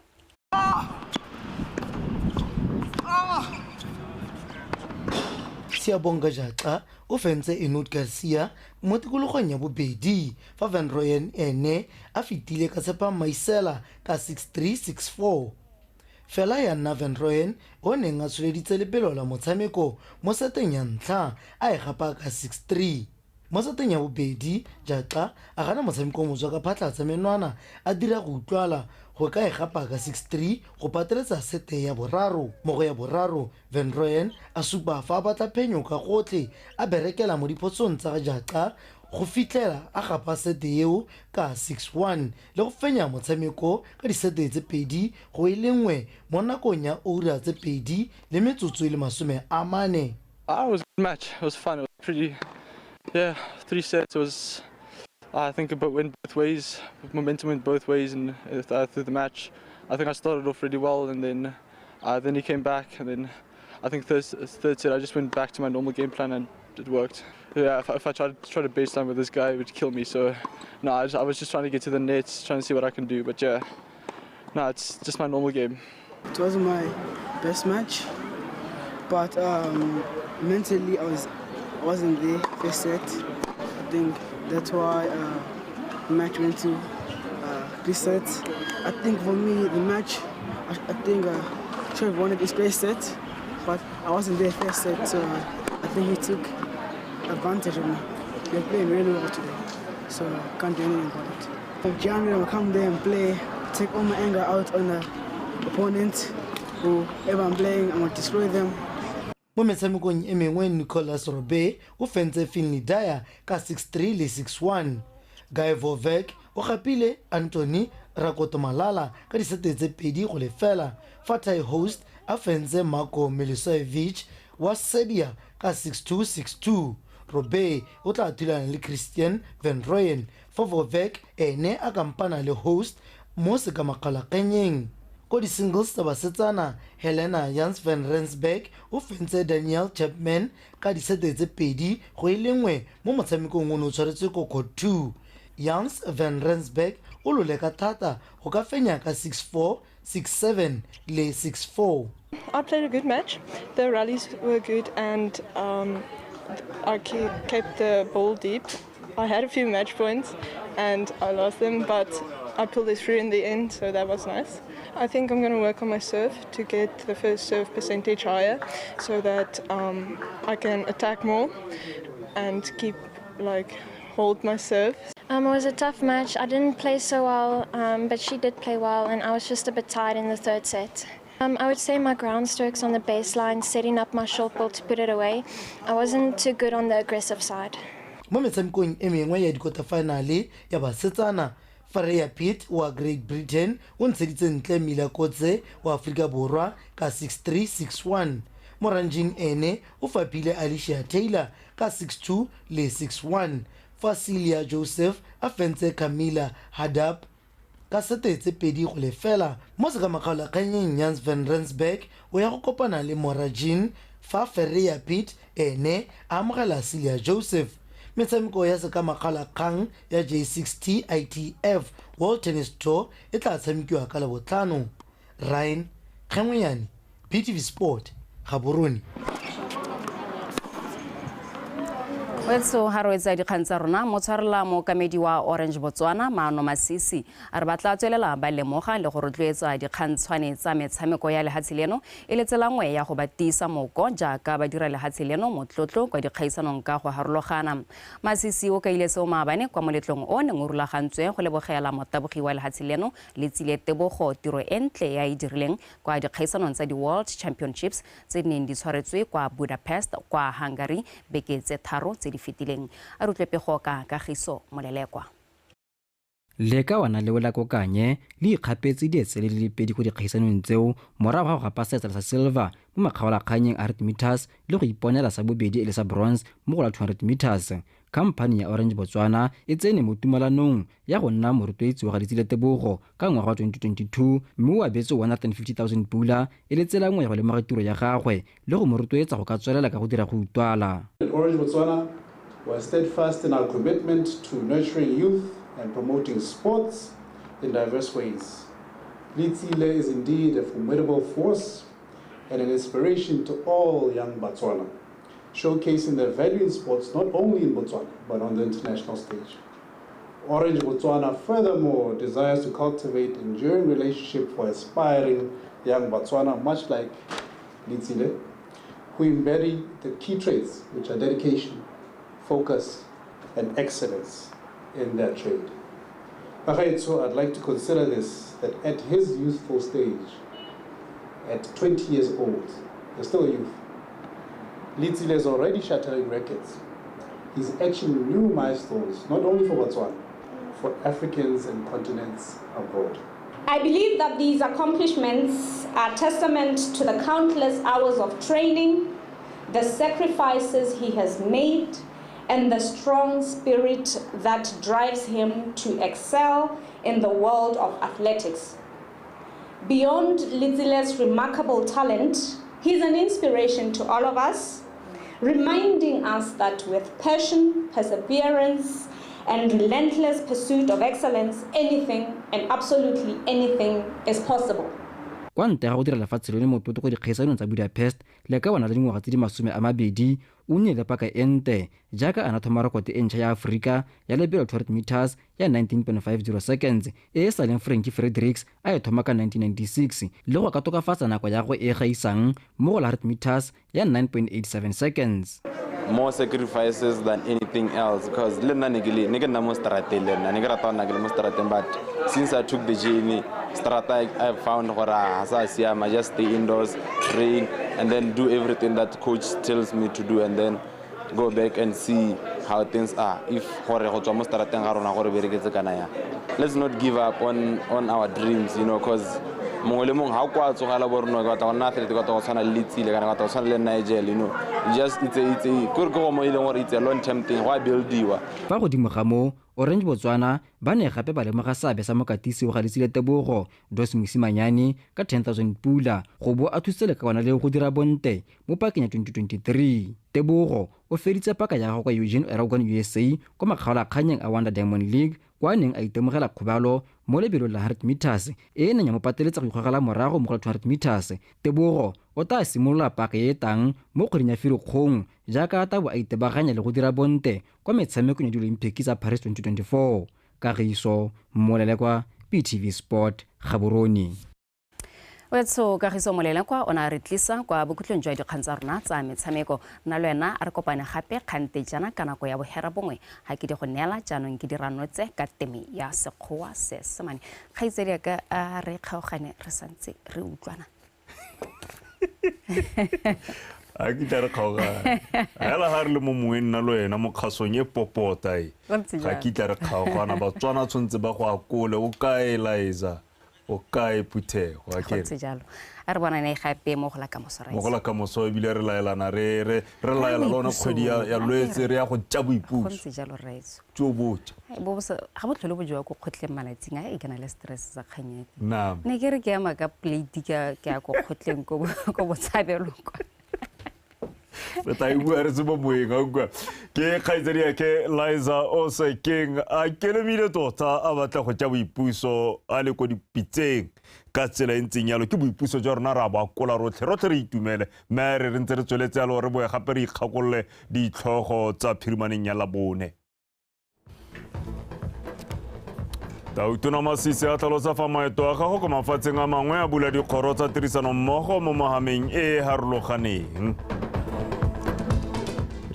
Siyabonga Jaka o fentse Enut Garcia mo tikologong ya bobedi fa Van Rooyen ene a fetile ka Tshepa Maisela ka 6-3 6-4. Fela ya nna Van Rooyen o neng a tsholeditse lebelo la motshameko mo seteng ya ntlha a e gapa ka 6-3. Mo seteng ya bobedi Jaka a gana motshameko motswa ka phatla tsa menwana a dira go utlwala go ka e gapa ka 6-3 go pateletsa sete ya boraro. Mo go ya boraro Van Rooyen a supa fa a batla phenyo ka gotlhe a berekela mo diphotsong tsa ga Jaka go fitlhela a gapa sete eo ka 6-1 le go fenya motshameko ka disete tse 2-1 mo nakong ya ura tse 2 le metsotso e le 40. It was a good match. It was fun. It was pretty, yeah, 3 sets. It was, I think it went both ways. Momentum went both ways and through the match. I think I started off really well and then he came back, and then I think third set I just went back to my normal game plan and it worked. Yeah, if I tried to baseline with this guy, it would kill me. So, no, I was just trying to get to the nets, trying to see what I can do. But yeah, no, it's just my normal game. It wasn't my best match, but mentally I wasn't there first set. I think that's why the match went to 3 sets. I think for me the match, I think I should have won it this first set, but I wasn't there first set, so I think he took advantage of me. They're playing really well today, so I can't do anything about it. In January, I'll come there and play, take all my anger out on the opponent, whoever I'm playing, I'm going to destroy them. Mo metshamekong e mengwe Nicolas Robert o fentse Finley Dyer ka 6-3 le 6-1. Guy Vovek o gapile Anthony Rakotomalala ka disete tse 2-0. Fa Thai host a fentse Marko Milisojevic wa Serbia ka 6-2 6-2. Robert o tla thulana le Christian Van Rooyen fa Vovek ene a kampana le host mo sekamakgalakganyeng. Ko di-singles tsa basetsana Helena Jans van Rensburg o fentse Daniel Chapman ka disete tse 2-1 mo motshamekong o ne o tshwaretswe ko court 2. Jans van Rensburg o lole ka thata go ka fenya ka 6-4 6-7 le 6-4. I played a good match. The rallies were good and I kept the ball deep. I had a few match points and I lost them, but I pulled it through in the end, so that was nice. I think I'm going to work on my serve to get the first serve percentage higher so that I can attack more and keep, hold my serve. It was a tough match. I didn't play so well, but she did play well, and I was just a bit tired in the third set. I would say my ground strokes on the baseline, setting up my short ball to put it away. I wasn't too good on the aggressive side. Mo metshamekong e mengwe ya dikota-finale ya basetsana, Freya Pitt wa Great Britain o ntsheditse ntle Mila Kotze wa Afrika Borwa ka 6-3 6-1. Moranjing ene o fapile Alicia Taylor ka 6-2 le 6-1. Fa Celia Joseph a fentse Camila Hadab ka sete tse 2-0. Mo sekamakgaolakganyeng Jans van Rensburg o ya go kopana le Morajin fa Freya Pitt ene a amogela Celia Joseph. Metshameko ya sekamakgalakgang ya J60 ITF World Tennis Tour e tla tshamekiwa ka Labotlhano. Ryan Kgengwenyane, BTV Sport, Gaborone. Wetso ha re etsa dikgang tsa rona, motshwarela mookamedi wa Orange Botswana Maano Masisi a re ba tla tswelela ba lemoga le go rotloetsa dikgantshwane tsa metshameko ya lehatshe leno e le tsela nngwe ya go ba tiisa moko jaaka ba dira lehatshe leno motlotlo kwa dikgaisanong ka go harologana. Masisi o kaile seo maabane kwa moletlong o neng o rulagantswe go lebogela motabogi wa lehatshe leno Letsile Tebogo tiro e ntle ya e dirileng kwa dikgaisanong tsa di-World Championships tse di neng di tshwaretswe kwa Budapest kwa Hungary beke tse 3 tse di fetileng. A re utlwe pego ka Kagiso Molelekwa. Lekawana leo la Kokanye le ikgapetse dietsele di le 2 go dikgaisanong tseo morago ga go gapa seetsele sa silver mo makgaolakganyeng a 100 meters le go iponela sa bobedi e le sa bronze mo go la 200 meters. Khamphane ya Orange Botswana e tsene mo tumalanong ya go nna morotloetsi wa ga Letsile Tebogo ka ngwaga wa 2022 mme o abetse 150,000 pula e le tsela nngwe ya go lemoga tiro ya gagwe le go mo rotloetsa go ka tswelela ka go dira go utlwala. Orange Botswana was steadfast in our commitment to nurturing youth and promoting sports in diverse ways. Letsile is indeed a formidable force and an inspiration to all young Botswana, showcasing their value in sports not only in Botswana, but on the international stage. Orange Botswana furthermore desires to cultivate enduring relationships for aspiring young Botswana, much like Letsile, who embody the key traits, which are dedication, focus, and excellence in their trade. So I'd like to consider this, that at his youthful stage, at 20 years old, he's still a youth, Letsile is already shattering records. He's etching new milestones, not only for Botswana, for Africans and continents abroad. I believe that these accomplishments are testament to the countless hours of training, the sacrifices he has made, and the strong spirit that drives him to excel in the world of athletics. Beyond Letsile's remarkable talent, he's an inspiration to all of us, reminding us that with passion, perseverance, and relentless pursuit of excellence, anything and absolutely anything is possible. Kwa ntle ga go dira lefatshe lone motlotlo go dikgaisanong tsa Budapest le ka bona le dingwaga tse di 20 o nnile le paka e ntle jaaka a na thoma rekote e ntšha ya Aforika ya lebelo 200 meters ya 19.50 seconds e e sa leng Frankie Fredericks a e thoma ka 1996 le go ka tokafatsa nako ya gagwe e gaisang mo go la 100 meters ya 9.87 seconds. More sacrifices than anything else, because le nna ne ke nna mo strateng, le nna ne ke rata go nna ke le mo strateng, but since I took the journey strata, I found gore ha sa siama, just stay indoors, train, and then do everything that coach tells me to do, and then go back and see how things are. If gore go tswa mo strateng ga rona gore bereketse kana ya, let's not give up on our dreams, you know, because mongwe le mongwe ga o kwa tsogela bo rona ke batla go nna athlete, ke batla go tshwana le Letsile kana ke batla go tshwana le Nigel, you know, just it's a kore ke go mo e leng gore it's a long term thing, go a buildiwa. Fa godimo ga moo, Orange Botswana ba ne gape ba lemoga seabe sa mokatisi wa ga Letsile Tebogo Dos Mosimanyane ka 10,000 pula go bo a thusitse lekawana leo go dira bonte mo pakeng ya 2023. Tebogo o feditse paka ya gagwe kwa Eugene, Oregon, USA kwa makgaolakganyeng a Wanda Diamond League kwa a neng a itemogela kgobalo mo lebelong la 100 meters e e neng ya mo pateletsa go ikgogela morago mo go la 200 meters. Tebogo o tla simolola paka e e tang mo kgweding ya Firikgong jaaka a tla bo a itebaganya le go dira bonte kwa metshamekong ya Diolimpiki tsa Paris 2024. Kagiso Molelekwa, PTV Sport, Gaborone. Wetso Kagiso Molelekwa o ne a re tlisa kwa bokhutlong jwa dikgang tsa rona tsa metshameko. Nna le wena a re kopane gape kgante jaana ka nako ya 9:30 ga ke di go neela jaanong ke diranotse ka teme ya Sekgowa Seesemane. Kgaitsedi ya ka a re kgaogane re santse re utlwana. A ke tla re kgaogana hela ga re le mo moweng nna le wena mo kgasong e popota e ga ke tla re kgaogana. Batswana tshwanetse ba go akole o kae Liza, o kae phuthego a ke ntse jalo. A re bonane gape mo go la kamoso, mo go la kamoso ebile re laelana re laela lona kgwedi ya Lwetse re ya go tja boipuso. Go ntse jalo rraetso. Tjo botja ga bo tlhole bo jewa ko kgotleng malatsing a e ke na le stress sa kgang e. Naam. Ne ke re ke ema ka plate ke ya ko kgotleng ko botshabelong kwa. Re tla e bua re se mo moeng, a utlwa. Ke kgaitsedi yake Liza Osekeng a kelemile tota a batla go tša boipuso a le ko dipitseng ka tsela e ntseng yalo. Ke boipuso jwa rona, ra bo akola rotlhe, rotlhe re itumele. Mme re ntse re tsweletse yalo, re boe gape re ikgakolole ditlhogo tsa phirimaneng ya Labone. Tautona Masisi a tlhalosa fa maeto a gago ko mafatsheng a mangwe a bula dikgoro tsa tirisanommogo mo mahameng e e harologaneng.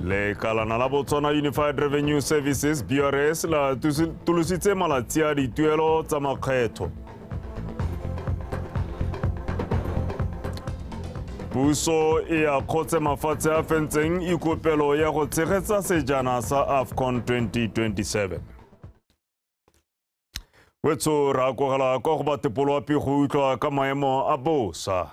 Lekalana la Botswana Unified Revenue Services BRS la tulositse malatsi a dituelo tsa makgetho. Puso e akgotse mafatshe a fentseng ikopelo ya go tshegetsa sejana sa AFCON 2027. Wetso ra akogela kwa go batepolo wa pego utlwa ka maemo a bosa.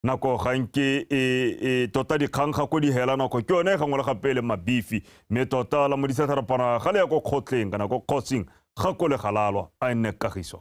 Nako ganke e tota dikgang ga ko di hela nako ke yone gangwe le gape le mabifi, mme tota la modisa tharapana ga le ya ko kgotleng kana ko kgotsing ga ko le galalwa a nne kagiso.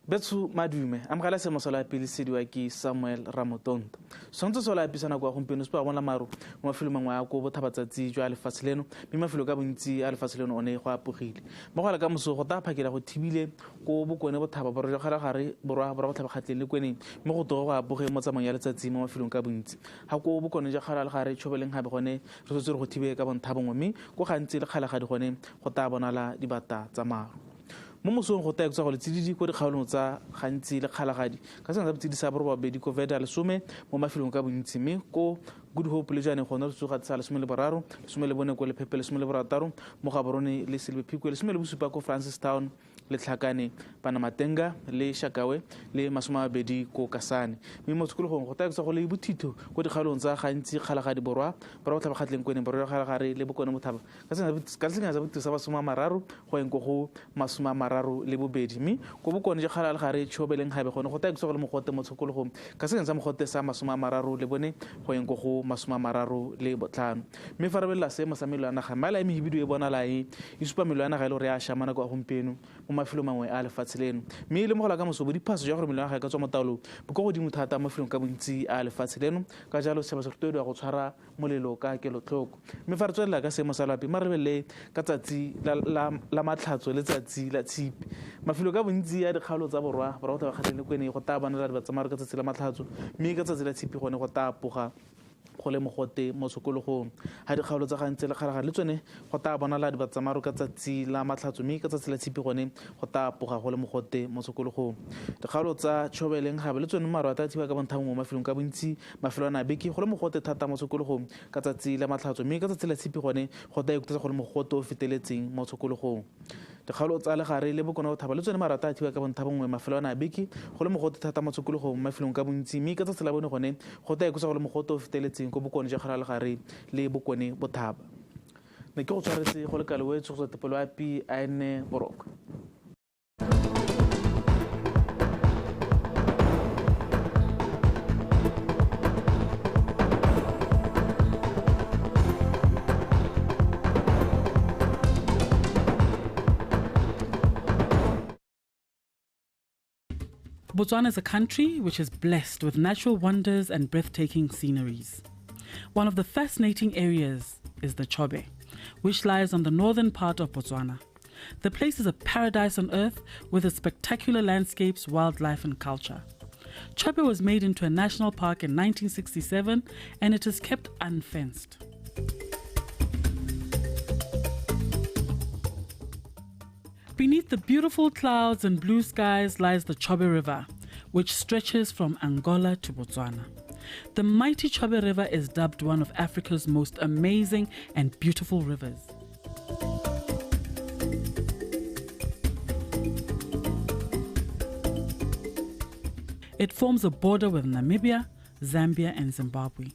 Betsu madume amogela seemo sa loapi le sediwa ke Samuel Ramotonto. Tshwantsho sa loapi sa nako ya gompieno se ba bona maru mo mafelong mangwe a ko bothabatsatsi jwa lefatshe leno, mme mafelo ka bontsi a lefatshe leno one go apogile. Mo go la ka moso go tla phakela go thibile ko bokone bothaba borwa jwa kgalagare borwa borwa botlhaba kgatleng le kweneng, mme go togo go apoge mo tsamaong ya letsatsi mo mafelong ka bontsi. Ga ko bokone jwa kgalagare Tshobeleng gape gone re setse re go thibe ka bontha bongwe, mme ko gantsi le kgalagadi gone go tla bonala dibata tsa maru. Mo mosong go tla go letsididi ko dikgaolong tsa gantsi le kgalagadi ka sena sa botsididi sa borobabedi ko Veda 10 mo mafelong ka bontsi, mme ko Good Hope le Jwaneng gone re tsoga tsa 13, 14 ko Lephepe, 16 mo Gaborone le Selebi Phikwe, 17 ko Francistown le Tlhakane, Panamatenga le Shakawe le 20 ko Kasane. Mme mo tshokologong go tla go le bothitho ko dikgaolong tsa gantsi kgalagadi borwa borwa botlhaba kgatleng kweneng borwa kgalagare le bokone bothaba ka sena sa bothitho sa 30 go eng ko go 32, mme ko bokone jwa kgalagare Tshobeleng gape gone go tla go le mogote mo tshokologong ka sena sa mogote sa 34 go eng ko go 35. Mme fa re belela seemo sa melo ya naga, maela e mehibidu e bonala e supa melo ya naga e le gore ya šamana kwa gompieno mo mafelong mangwe a lefatshe leno. Mme e le mogola ka moso bodiphaso jwa gore melo ya naga e ka tswa mo taolong bo kwa godimo thata mo mafelong ka bontsi a lefatshe leno, ka jalo setšhaba se rotloediwa go tshwara molelo ka kelotlhoko. Mme fa re tswelela ka seemo sa loapi, mare lebelele ka tsatsi la matlhatso le tsatsi la tshipi, mafelo ka bontsi a dikgaolo tsa borwa borwa botlhaba kgatleng le kweneng go tla bonala dibatsamaro ka tsatsi la matlhatso, mme ka tsatsi la tshipi gone go tla apoga go le mogote mo tshokologong. Ga dikgaolo tsa gantsi le kgalagadi le tsone go tla bonala dibatsamaro ka tsatsi la matlhatso, mme ka tsatsi la tshipi gone go tla apoga go le mogote mo tshokologong. Dikgaolo tsa Tshobeleng gape le tsone maru a tla thiba ka bontha bongwe mo mafelong ka bontsi mafelo a nabeke go le mogote thata mo tshokologong ka tsatsi la matlhatso, mme ka tsatsi la tshipi gone go tla ikutlwa go le mogote o feteletseng mo tshokologong. Dikgaolo tsa legare le bokone bothaba le tsone maru a tla thiba ka bontha bongwe mafelo a nabeke go le mogote thata mo tshokologong mo mafelong ka bontsi, mme ka tsatsi la bone gone go tla ikutlwa go le mogote o feteletseng ko bokone jwa kgalagare le bokone bothaba. Ne ke go tshwaretse go le kalo wetso go tswa tepelo ya P a nne boroko. Botswana is a country which is blessed with natural wonders and breathtaking sceneries. One of the fascinating areas is the Chobe, which lies on the northern part of Botswana. The place is a paradise on earth with its spectacular landscapes, wildlife and culture. Chobe was made into a national park in 1967 and it is kept unfenced. Beneath the beautiful clouds and blue skies lies the Chobe River, which stretches from Angola to Botswana. The mighty Chobe River is dubbed one of Africa's most amazing and beautiful rivers. It forms a border with Namibia, Zambia and Zimbabwe.